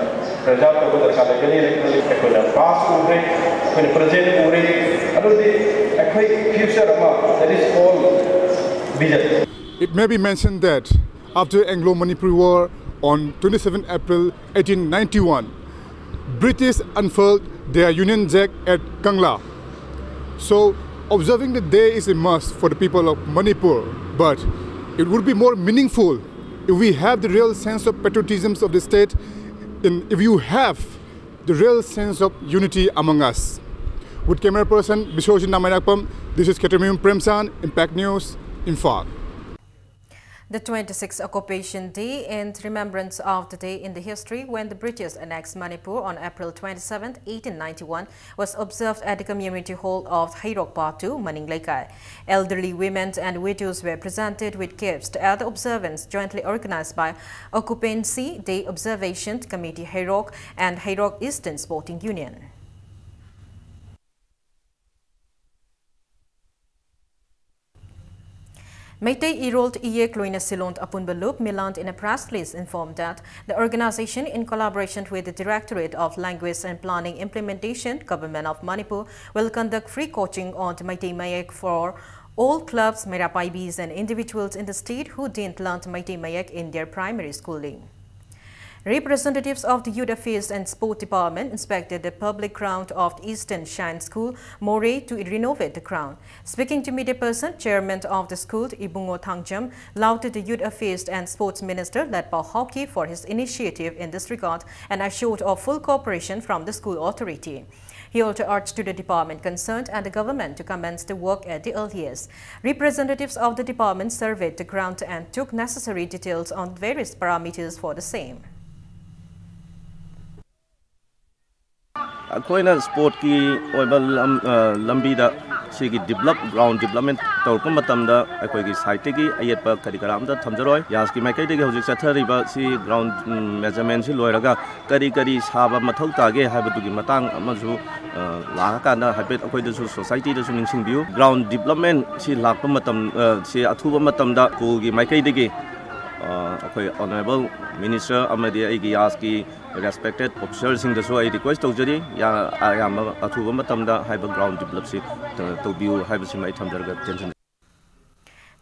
ꯄ꯭ꯔꯤꯖꯥꯔꯚ ꯇꯧꯕ ꯗꯔꯀꯥꯔ ꯂꯩꯒꯅꯤꯅ ꯈꯜꯂꯤ꯫ ꯑꯩꯈꯣꯏꯅ ꯄꯥꯁ ꯎꯔꯦ, ꯑꯩꯈꯣꯏꯅ ꯄ꯭ꯔꯖꯦꯟ ꯎꯔꯦ, ꯑꯗꯨꯗꯤ ꯑꯩꯈꯣꯏ ꯐ꯭ꯌꯨꯆꯔ ꯑꯃ, that is called vision. It may be mentioned that after Anglo-Manipur War on twenty-seven April eighteen ninety-one, British unfurled their Union Jack at Kangla. So, observing the day is a must for the people of Manipur, but it would be more meaningful if we have the real sense of patriotism of the state, in, if you have the real sense of unity among us. With camera person Biswajit Namayakpam, this is Ketamim Premsan, Impact News, Imphal. The twenty-sixth Occupation Day in remembrance of the day in the history when the British annexed Manipur on April twenty-seventh, eighteen ninety-one, was observed at the community hall of Heirok Part two, Maning Leikai. Elderly women and widows were presented with gifts at the observance jointly organized by Occupancy Day Observation Committee Heirok and Heirok Eastern Sporting Union. Meitei Irol Iyek Loina Silon Apunba Lup Milan in a press release informed that the organization, in collaboration with the Directorate of Language and Planning Implementation, Government of Manipur, will conduct free coaching on the Meitei Mayek for all clubs, Meira Paibis and individuals in the state who didn't learn Meitei Mayek in their primary schooling. Representatives of the Youth Affairs and Sport Department inspected the public ground of the Eastern Shrine School, Moreh, to renovate the ground. Speaking to media person, chairman of the school, Ibungo Thangjam, lauded the Youth Affairs and Sports Minister Letpao Haokip for his initiative in this regard and assured of full cooperation from the school authority. He also urged to the department concerned and the government to commence the work at the earliest. Representatives of the department surveyed the ground and took necessary details on various parameters for the same. ꯑꯩꯈꯣꯏꯅ ꯁ꯭ꯄꯣꯔꯠꯀꯤ ꯑꯣꯏꯕ ꯂꯝ ꯑ, ꯂꯝꯕꯤꯗ ꯁꯤꯒꯤ develop ground development ꯇꯧꯔꯛꯄ ꯃꯇꯝꯗ ꯑꯩꯈꯣꯏꯒꯤ ꯁꯥꯏꯠꯇꯒꯤ ꯑꯌꯦꯠꯄ ꯀꯔꯤ ꯀꯔꯥ ꯑꯝꯇ ꯊꯝꯖꯔꯣꯏ꯫ ꯌꯥꯁꯀꯤ ꯃꯥꯏꯀꯩꯗꯒꯤ ꯍꯧꯖꯤꯛ ꯆꯠꯊꯔꯤꯕ ꯁꯤ ꯒ꯭ꯔꯥꯎꯟ ꯃꯦꯖꯔꯃꯦꯟꯁꯤ ꯂꯣꯏꯔꯒ ꯀꯔꯤ ꯀꯔꯤ ꯁꯥꯕ ꯃꯊꯧ ꯇꯥꯒꯦ ꯍꯥꯏꯕꯗꯨꯒꯤ ꯃꯇꯥꯡ ꯑꯃꯁꯨ ꯑ, ꯂꯥꯛꯑꯀꯥꯟꯗ ꯍꯥꯏꯐꯦꯠ ꯑꯩꯈꯣꯏꯗꯁꯨ ꯁꯣꯁꯥꯏꯇꯤꯗꯁꯨ ꯅꯤꯡꯁꯤꯡꯕꯤꯌꯨ꯫ ꯒ꯭ꯔꯥꯎꯟ ꯗꯤꯕꯂꯞꯃꯦꯟ ꯁꯤ ꯂꯥꯛꯄ ꯃꯇꯝ ꯑ, ꯁꯤ ꯑꯊꯨꯕ ꯃꯇꯝꯗ ꯁ꯭ꯀꯨꯜꯒꯤ ꯃꯥꯏꯀꯩꯗꯒꯤ ꯑ, ꯑꯩꯈꯣꯏ ꯑꯣꯅꯔꯦꯕꯜ ꯃꯤꯅꯤꯁꯇꯔ ꯑꯃꯗꯤ ꯑꯩꯒꯤ ꯌꯥꯁꯀꯤ ꯔꯦꯁꯄꯦꯛꯇꯦꯠ ꯑꯣꯐꯤꯁꯔꯁꯤꯡꯗꯁꯨ ꯑꯩ ꯔꯤꯀ꯭ꯋꯦꯁ ꯇꯧꯖꯔꯤ, ꯌꯥ-, ꯑꯌꯥꯝꯕ ꯑꯊꯨꯕ ꯃꯇꯝꯗ ꯍꯥꯏꯕ ꯒ꯭ꯔꯥꯎꯟ ꯗꯤꯕꯂꯞꯁꯤ ꯇ-, ꯇꯧꯕꯤꯌꯨ ꯍꯥꯏꯕꯁꯤꯃ ꯑꯩ ꯊꯝꯖꯔꯒ tension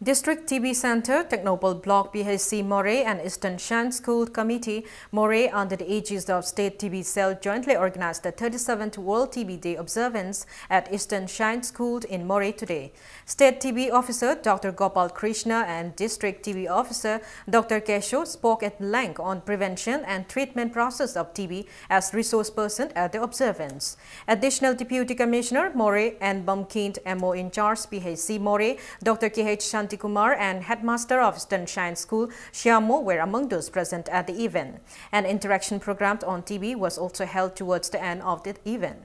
District T B Center, Technopole Block, P H C Moreh, and Eastern Shrine School Committee, Moreh, under the aegis of State T B Cell, jointly organized the thirty-seventh World T B Day observance at Eastern Shrine School in Moreh today. State T B Officer Doctor Gopal Krishna and District T B Officer Doctor Kesho spoke at length on prevention and treatment process of T B as resource person at the observance. Additional Deputy Commissioner Moreh and Bamkind, M O in charge P H C Moreh, Doctor K H Shantikumar, and Headmaster of Eastern Shrine School, Shyamo, were among those present at the event. An interaction program on T B was also held towards the end of the event.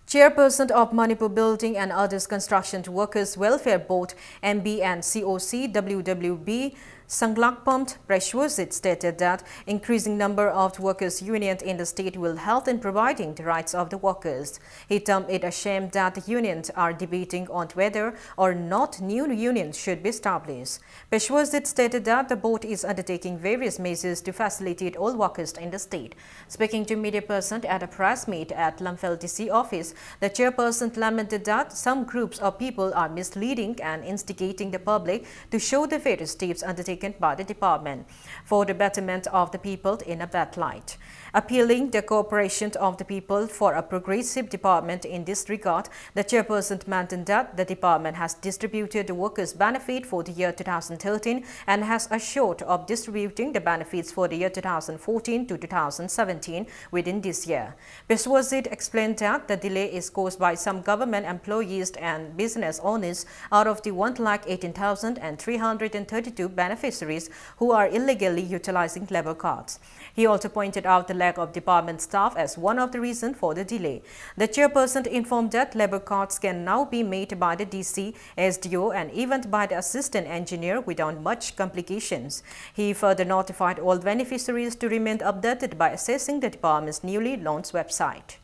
Chairperson of Manipur Building and Others Construction Workers Welfare Board, M B and C O C, W W B, Sanglakpam Preshwajit stated that increasing number of workers' union in the state will help in providing the rights of the workers. He termed it a shame that the unions are debating on whether or not new unions should be established. Preshwajit stated that the board is undertaking various measures to facilitate all workers in the state. Speaking to media person at a press meet at Lamphel D C office, the chairperson lamented that some groups of people are misleading and instigating the public to show the various steps undertaken by the department for the betterment of the people in a bad light. Appealing the cooperation of the people for a progressive department in this regard, the chairperson mentioned that the department has distributed the workers' benefit for the year two thousand thirteen and has assured of distributing the benefits for the year two thousand fourteen to two thousand seventeen within this year. Preshwajit explained that the delay is caused by some government employees and business owners out of the one lakh eighteen thousand and three hundred and thirty-two beneficiaries who are illegally utilizing labor cards. He also pointed out the lack of department staff as one of the reasons for the delay. The chairperson informed that labor cards can now be made by the D C, S D O, and even by the assistant engineer without much complications. He further notified all beneficiaries to remain updated by accessing the department's newly launched website.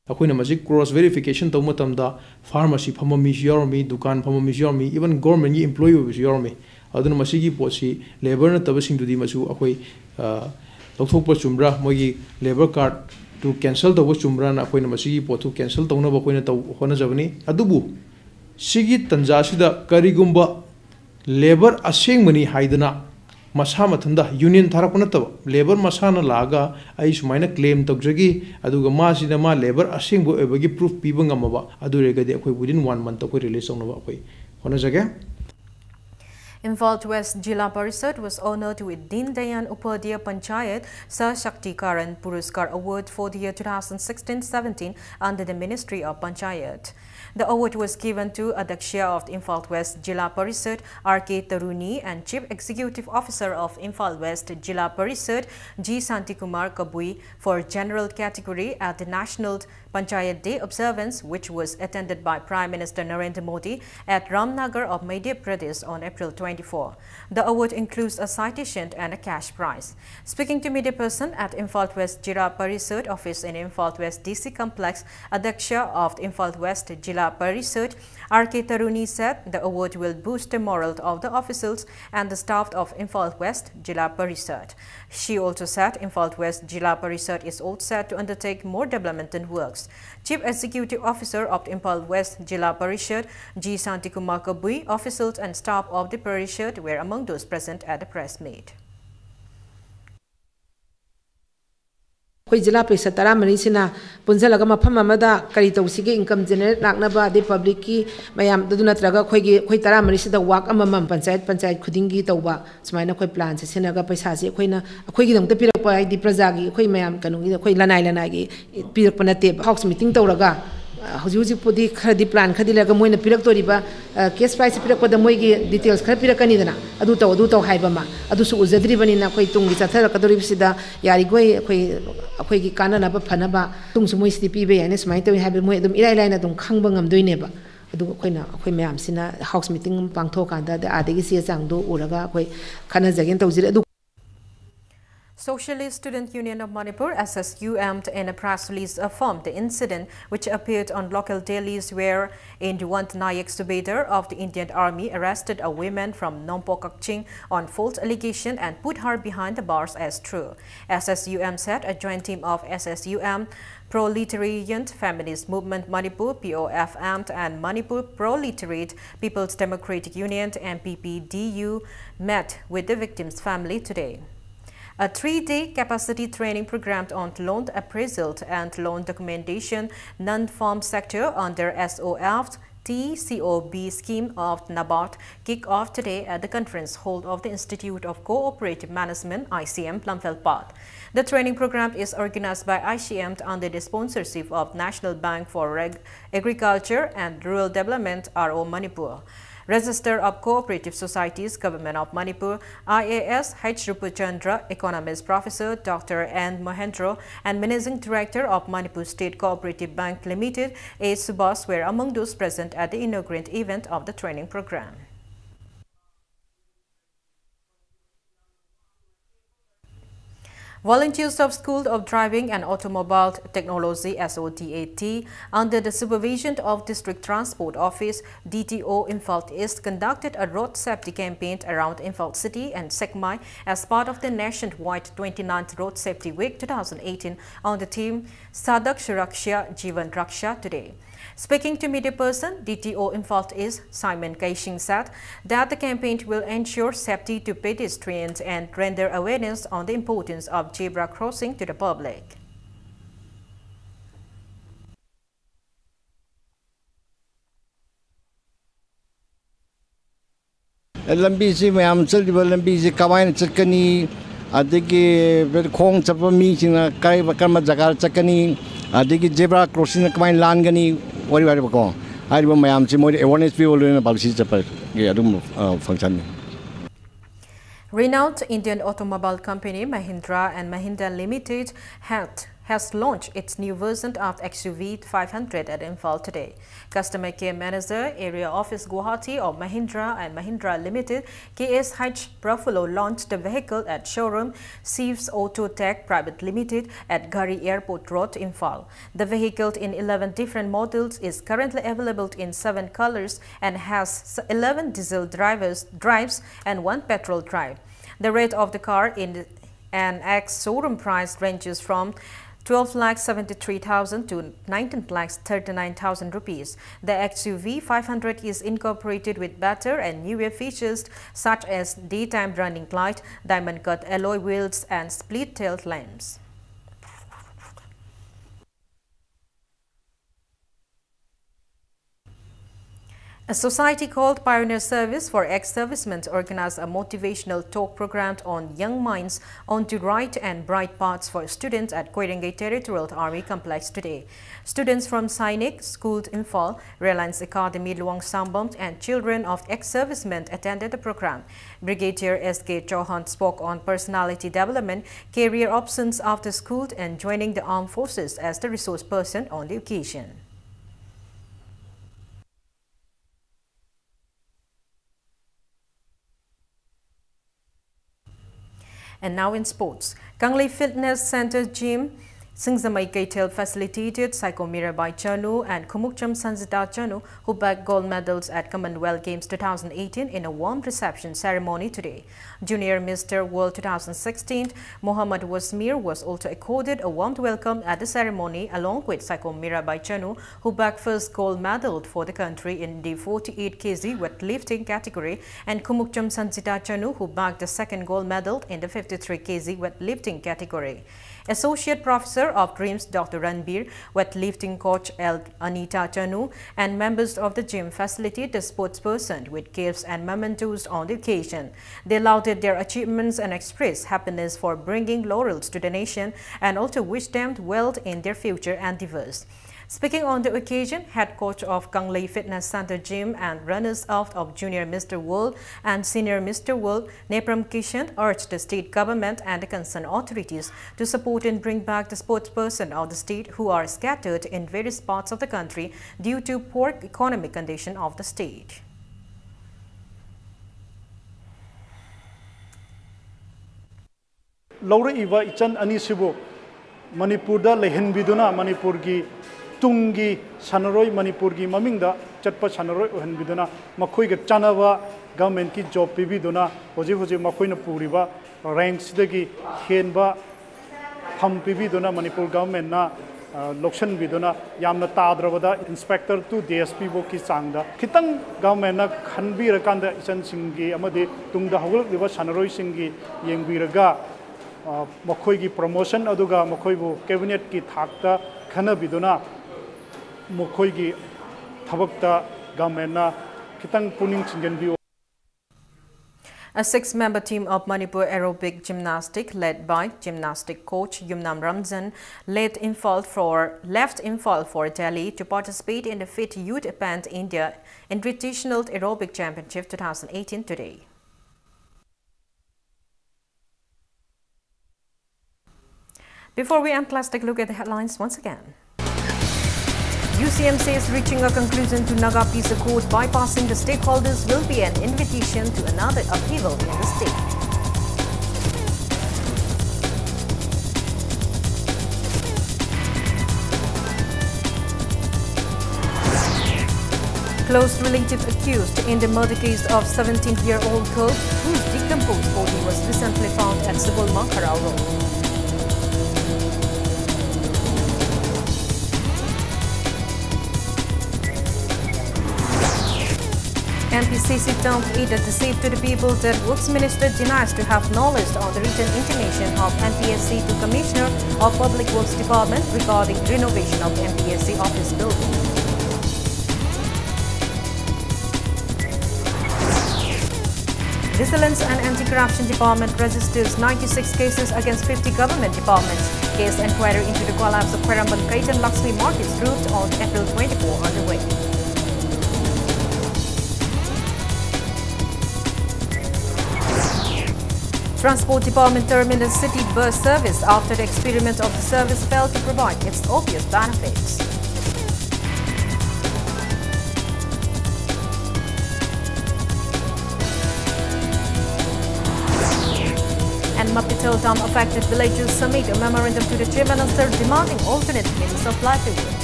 ꯑꯩꯈꯣꯏꯅ ꯃꯁꯤ cross verification ꯇꯧꯕ ꯃꯇꯝꯗ pharmacy ꯐꯝꯕ ꯃꯤꯁꯨ ꯌꯥꯎꯔꯝꯃꯤ, ꯗꯨꯀꯥꯟ ꯐꯝꯕ ꯃꯤꯁꯨ ꯌꯥꯎꯔꯝꯃꯤ, even ꯒꯣꯔꯃꯦꯟꯒꯤ ꯏꯝꯄ꯭ꯂꯣꯌꯤ ꯑꯣꯏꯕꯁꯨ ꯌꯥꯎꯔꯝꯃꯤ꯫ ꯑꯗꯨꯅ ꯃꯁꯤꯒꯤ ꯄꯣꯠꯁꯤ ꯂꯦꯕꯔ ꯅꯠꯇꯕꯁꯤꯡꯗꯨꯗꯤ ꯃꯁꯨ ꯑꯩꯈꯣꯏ ꯂꯧꯊꯣꯛꯄ ꯆꯨꯝꯕ꯭ꯔꯥ, ꯃꯣꯏꯒꯤ ꯂꯦꯕꯔ ꯀꯥꯔꯠꯇꯨ ꯀꯦꯟꯁꯦꯜ ꯇꯧꯕ ꯆꯨꯝꯕ꯭ꯔꯥꯅ ꯑꯩꯈꯣꯏꯅ ꯃꯁꯤꯒꯤ ꯄꯣꯠꯇꯨ ꯀꯦꯟꯁꯦꯜ ꯇꯧꯅꯕ ꯑꯩꯈꯣꯏꯅ ꯇꯧ ꯍꯣꯠꯅꯖꯕꯅꯤ꯫ ꯑꯗꯨꯕꯨ ꯁꯤꯒꯤ ꯇꯟꯖꯥꯁꯤꯗ ꯀꯔꯤꯒꯨꯝꯕ ꯂꯦꯕꯔ ꯑꯁꯦꯡꯕꯅꯤ ꯍꯥꯏꯗꯅ ꯃꯁꯥ ꯃꯊꯟꯇ ꯌꯨꯅꯤꯌꯟ ꯊꯥꯔꯛꯄ ꯅꯠꯇꯕ ꯂꯦꯕꯔ ꯃꯁꯥꯅ ꯂꯥꯛꯑꯒ ꯑꯩ ꯁꯨꯃꯥꯏꯅ ꯀ꯭ꯂꯦꯝ ꯇꯧꯖꯈꯤ, ꯑꯗꯨꯒ ꯃꯥꯁꯤꯅ ꯃꯥ ꯂꯦꯕꯔ ꯑꯁꯦꯡꯕ ꯑꯣꯏꯕꯒꯤ ꯄ꯭ꯔꯨꯐ ꯄꯤꯕ ꯉꯝꯃꯕ, ꯑꯗꯨ ꯑꯣꯏꯔꯒꯗꯤ ꯑꯩꯈꯣꯏ within one month ꯑꯩꯈꯣꯏ ꯔꯤꯂꯤꯁ ꯇꯧꯅꯕ ꯑꯩꯈꯣꯏ ꯍꯣꯠꯅꯖꯒꯦ꯫ Imphal West Jila Parishad was honored with Deen Dayal Upadhyay Panchayat Sashakti Karan Puraskar Award for the year two thousand sixteen seventeen under the Ministry of Panchayat. The award was given to Adhyaksha of Imphal West Jila Parishad, R K Taruni, and Chief Executive Officer of Imphal West Jila Parishad, G Shantikumar Kabui, for general category at the National Panchayat Day observance, which was attended by Prime Minister Narendra Modi at Ramnagar of Madhya Pradesh on April twenty-four. The award includes a citation and a cash prize. Speaking to media person at Imphal West Zilla Parishad office in Imphal West D C complex, Adhyaksha of Imphal West Zilla Parishad, R K Taruni said the award will boost the morale of the officials and the staff of Imphal West Zilla Parishad. She also said Imphal West Zilla Parishad is all set to undertake more developmental works. Chief Executive Officer of Imphal West Zilla Parishad, G Shantikumar Kabui, officials and staff of the Parishad were among those present at the press meet. ꯑꯩꯈꯣꯏ ꯖꯤꯂꯥ ꯄꯔꯤꯁꯠ ꯇꯔꯥꯃꯔꯤꯁꯤꯅ ꯄꯨꯟꯁꯤꯜꯂꯒ ꯃꯐꯝ ꯑꯃꯗ ꯀꯔꯤ ꯇꯧꯁꯤꯒꯦ, income generate ꯂꯥꯛꯅꯕ, ꯑꯗꯩ ꯄꯕ꯭ꯂꯤꯛꯀꯤ ꯃꯌꯥꯝ ꯑꯗꯨ ꯅꯠꯇ꯭ꯔꯒ ꯑꯩꯈꯣꯏꯒꯤ, ꯑꯩꯈꯣꯏ ꯇꯔꯥꯃꯔꯤꯁꯤꯗ ꯋꯥꯛ ꯑꯃꯃꯝ ꯄꯟꯆꯥꯌꯠ ꯄꯟꯆꯥꯌꯠ ꯈꯨꯗꯤꯡꯒꯤ ꯇꯧꯕ, ꯁꯨꯃꯥꯏꯅ ꯑꯩꯈꯣꯏ ꯄ꯭ꯂꯥꯟꯁꯦ ꯁꯤꯖꯤꯟꯅꯔꯒ ꯄꯩꯁꯥꯁꯦ ꯑꯩꯈꯣꯏꯅ, ꯑꯩꯈꯣꯏꯒꯤꯗꯃꯛꯇ ꯄꯤꯔꯛꯄ, ꯍꯥꯏꯗꯤ ꯄ꯭ꯔꯖꯥꯒꯤ, ꯑꯩꯈꯣꯏ ꯃꯌꯥꯝ ꯀꯩꯅꯣꯒꯤ, ꯑꯩꯈꯣꯏ ꯂꯅꯥꯏ ꯂꯅꯥꯏꯒꯤ ꯄꯤꯔꯛꯄ ꯅꯠꯇꯦꯕ꯫ ꯍꯥꯎꯁ ꯃꯤꯇꯤꯡ ꯇꯧꯔꯒ, ꯑ, ꯍꯧꯖꯤꯛ ꯍꯧꯖꯤꯛꯄꯨꯗꯤ ꯈꯔꯗꯤ ꯄ꯭ꯂꯥꯟ ꯈꯔꯗꯤ ꯂꯩꯔꯒ ꯃꯣꯏꯅ ꯄꯤꯔꯛꯇꯣꯔꯤꯕ, ꯑ, ꯀꯦꯁ ꯄ꯭ꯔꯥꯏꯖꯁꯦ ꯄꯤꯔꯛꯄꯗ ꯃꯣꯏꯒꯤ ꯗꯤꯇꯦꯜꯁ ꯈꯔ ꯄꯤꯔꯛꯀꯅꯤꯗꯅ, ꯑꯗꯨ ꯇꯧ, ꯑꯗꯨ ꯇꯧ ꯍꯥꯏꯕ ꯑꯃ, ꯑꯗꯨꯁꯨ ꯎꯖꯗ꯭ꯔꯤꯕꯅꯤꯅ ꯑꯩꯈꯣꯏ ꯇꯨꯡꯒꯤ ꯆꯠꯊꯔꯛꯀꯗꯧꯔꯤꯕꯁꯤꯗ ꯌꯥꯔꯤꯈꯣꯏ ꯑꯩꯈꯣꯏ, ꯑꯩꯈꯣꯏꯒꯤ ꯀꯥꯟꯅꯅꯕ ꯐꯅꯕ ꯇꯨꯡꯁꯨ ꯃꯣꯏ ꯁꯤꯗꯤ ꯄꯤꯕ ꯌꯥꯏꯅ ꯁꯨꯃꯥꯏꯅ ꯇꯧꯏ ꯍꯥꯏꯕ ꯃꯣꯏ ꯑꯗꯨꯝ ꯏꯔꯥꯏ ꯂꯥꯏꯅ ꯑꯗꯨꯝ ꯈꯪꯕ ꯉꯝꯗꯣꯏꯅꯦꯕ꯫ ꯑꯗꯨꯒ ꯑꯩꯈꯣꯏꯅ, ꯑꯩꯈꯣꯏ ꯃꯌꯥꯝꯁꯤꯅ ꯍꯥꯎꯁ ꯃꯤꯇꯤꯡ ꯑꯃ ꯄꯥꯡꯊꯣꯛꯑꯀꯥꯟꯗ ꯑꯗ-, ꯑꯥꯗꯒꯤ ꯆꯦ ꯆꯥꯡꯗꯣ ꯎꯔꯒ ꯑꯩꯈꯣꯏ ꯈꯟꯅꯖꯒꯦꯅ ꯇꯧꯖꯔꯤ꯫ ꯑꯗꯨ Socialist Student Union of Manipur, S S U M, in a press release affirmed the incident which appeared on local dailies where Indwant Nayak, Subedar of the Indian Army, arrested a woman from Nongpoh Kakching on false allegation and put her behind the bars as true. S S U M said a joint team of S S U M, Proletariat Feminist Movement Manipur, P O F M, and Manipur Proletariat People's Democratic Union, M P P D U, met with the victim's family today. A three-day capacity training program on loan appraisal and loan documentation, non-farm sector under S O F T C O B scheme of NABARD kick off today at the conference hall of the Institute of Cooperative Management, I C M, Lamphel Path. The training program is organized by I C M under the sponsorship of National Bank for Reg-, Agriculture and Rural Development, R O Manipur. Registrar of Cooperative Societies, Government of Manipur, I A S H Rupachandra, Economist Professor Doctor N Mohendro, and Managing Director of Manipur State Cooperative Bank Limited, A Subhas, were among those present at the inaugurant event of the training program. Volunteers of School of Driving and Automobile Technology, S O D A T, under the supervision of District Transport Office, D T O, Imphal East, conducted a road safety campaign around Imphal City and Sekmai as part of the nationwide twenty-ninth Road Safety Week two thousand eighteen on the theme Sadak Suraksha Jeevan Raksha today. Speaking to media person, D T O Imphal East, Simon Keishing, said that the campaign will ensure safety to pedestrians and render awareness on the importance of zebra crossing to the public. ꯂꯝꯕꯤꯁꯤ ꯃꯌꯥꯝ ꯆꯠꯂꯤꯕ ꯂꯝꯕꯤꯁꯤ ꯀꯃꯥꯏꯅ ꯆꯠꯀꯅꯤ, ꯑꯗꯒꯤ ꯈꯣꯡ ꯆꯠꯄ ꯃꯤꯁꯤꯡꯅ ꯀꯔꯝꯕ ꯀꯔꯝꯕ ꯖꯒꯥꯗ ꯆꯠꯀꯅꯤ, ꯑꯗꯒꯤ ꯖꯦꯕ꯭ꯔꯥ ꯀ꯭ꯔꯣꯁꯤꯡꯅ ꯀꯃꯥꯏꯅ ꯂꯥꯟꯒꯅꯤ, ꯋꯥꯔꯤ ꯋꯥꯔꯤꯕꯀꯣ, ꯍꯥꯏꯔꯤꯕ ꯃꯌꯥꯝꯁꯤ ꯃꯣꯏꯗ ꯑꯦꯋꯥꯔꯅꯦꯁ ꯄꯤꯕ ꯂꯣꯏꯅ ꯄꯕ꯭ꯂꯤꯁꯤꯇꯤ ꯆꯠꯄꯒꯤ ꯑꯗꯨꯝ ꯐꯪꯁꯟꯅꯤ꯫ Renowned Indian automobile company Mahindra and Mahindra Limited had, has launched its new version of X U V five hundred at Imphal today. Customer Care Manager, Area Office Guwahati of Mahindra and Mahindra Limited, K S H Prafullo, launched the vehicle at showroom Sieves Auto Tech Private Limited at Ghari Airport Road, Imphal. The vehicle in eleven different models is currently available in seven colors and has eleven diesel drivers, drives and one petrol drive. The rate of the car in an ex showroom price ranges from twelve lakh seventy-three thousand to nineteen lakh thirty-nine thousand rupees. The X U V five hundred is incorporated with better and newer features such as daytime running light, diamond cut alloy wheels, and split tail lamps. A society called Pioneer Service for Ex-Servicemen organized a motivational talk program on young minds on the right and bright paths for students at Koirengei Territorial Army Complex today. Students from Sainik School, Imphal, Reliance Academy, Luang Sambam, and children of ex-servicemen attended the program. Brigadier S K Chauhan spoke on personality development, career options after school, and joining the armed forces as the resource person on the occasion. And now in sports. Kangli Fitness Center Gym, Singzamai Keithel facilitated Saiko Mirabai Chanu and Khumukcham Sanjita Chanu, who bagged gold medals at Commonwealth Games two thousand eighteen, in a warm reception ceremony today. Junior Mister World two thousand sixteen, Mohammad Wasmir, was also accorded a warm welcome at the ceremony, along with Saiko Mirabai Chanu, who bagged first gold medal for the country in the forty-eight K G weightlifting category, and Khumukcham Sanjita Chanu, who bagged the second gold medal in the fifty-three K G weightlifting category. Associate Professor of Dreams Doctor Ranbir, weightlifting coach L Anita Chanu, and members of the gym facilitated the sportsperson with gifts and mementos on the occasion. They lauded their achievements and expressed happiness for bringing laurels to the nation, and also wished them well in their future endeavors. Speaking on the occasion, head coach of Kangli Fitness Center Gym and runners-up of Junior Mister World and Senior Mister World, Nepram Kishan, urged the state government and the concerned authorities to support and bring back the sportsperson of the state who are scattered in various parts of the country due to poor economic condition of the state. ꯂꯧꯔꯛꯏꯕ ꯏꯆꯟ ꯑꯅꯤꯁꯤꯕꯨ ꯃꯅꯤꯄꯨꯔꯗ ꯂꯩꯍꯟꯕꯤꯗꯨꯅ, ꯃꯅꯤꯄꯨꯔꯒꯤ ꯇꯨꯡꯒꯤ ꯁꯥꯟꯅꯔꯣꯏ, ꯃꯅꯤꯄꯨꯔꯒꯤ ꯃꯃꯤꯡꯗ ꯆꯠꯄ ꯁꯥꯟꯅꯔꯣꯏ ꯑꯣꯏꯍꯟꯕꯤꯗꯨꯅ, ꯃꯈꯣꯏꯒ ꯆꯥꯟꯅꯕ ꯒꯚꯔꯟꯃꯦꯟꯠꯀꯤ ꯖꯣꯕ ꯄꯤꯕꯤꯗꯨꯅ, ꯍꯧꯖꯤꯛ ꯍꯧꯖꯤꯛ ꯃꯈꯣꯏꯅ ꯄꯨꯔꯤꯕ ꯔꯦꯡꯛꯁꯤꯗꯒꯤ ꯍꯦꯟꯕ ꯐꯝ ꯄꯤꯕꯤꯗꯨꯅ, ꯃꯅꯤꯄꯨꯔ ꯒꯚꯔꯟꯃꯦꯟꯠꯅ, ꯑ, ꯂꯧꯁꯤꯟꯕꯤꯗꯨꯅ, ꯌꯥꯝꯅ ꯇꯥꯗ꯭ꯔꯕꯗ inspector to D S P ꯐꯥꯎꯒꯤ ꯆꯥꯡꯗ ꯈꯤꯇꯪ ꯒꯚꯔꯟꯃꯦꯟꯠꯅ ꯈꯟꯕꯤꯔꯀꯥꯟꯗ, ꯏꯆꯟꯁꯤꯡꯒꯤ ꯑꯃꯗꯤ ꯇꯨꯡꯗ ꯍꯧꯒꯠꯂꯛꯂꯤꯕ ꯁꯥꯟꯅꯔꯣꯏꯁꯤꯡꯒꯤ ꯌꯦꯡꯕꯤꯔꯒ, ꯑ, ꯃꯈꯣꯏꯒꯤ ꯄ꯭ꯔꯣꯃꯣꯁꯟ ꯑꯗꯨꯒ ꯃꯈꯣꯏꯕꯨ ꯀꯦꯕꯤꯅꯦꯠꯀꯤ ꯊꯥꯛꯇ ꯈꯟꯅꯕꯤꯗꯨꯅ, ꯃꯈꯣꯏꯒꯤ ꯊꯕꯛꯇ ꯒꯚꯔꯟꯃꯦꯟꯠꯅ ꯈꯤꯇꯪ ꯄꯨꯛꯅꯤꯡ ꯆꯤꯡꯁꯤꯟꯕꯤꯌꯨ꯫ A six-member team of Manipur aerobic gymnastic, led by gymnastic coach Yumnam Ramzan, led Imphal for, left Imphal for Delhi to participate in the FIT Youth Pan India Invitational Aerobic Championship twenty eighteen today. Before we end, let's take a look at the headlines once again. U C M says reaching a conclusion to Naga peace accord bypassing the stakeholders will be an invitation to another upheaval in the state. Close relative accused in the murder case of seventeen-year-old girl whose decomposed body was recently found at Sagolma Kharao Road. M P C C term eight at the Save to the People that Works Minister denies to have knowledge on the written intimation of M P S C to Commissioner of Public Works Department regarding renovation of M P S C office building. Vigilance and Anti-Corruption Department registers ninety-six cases against fifty government departments. Case inquiry into the collapse of Khwairamband Kaitan Lakshmi Markets route on April twenty-four underway. Transport Department terminates city bus service after the experiment of the service failed to provide its obvious benefits. And Mapithel dam affected villagers submit a memorandum to the Chief Minister demanding alternate means of livelihood.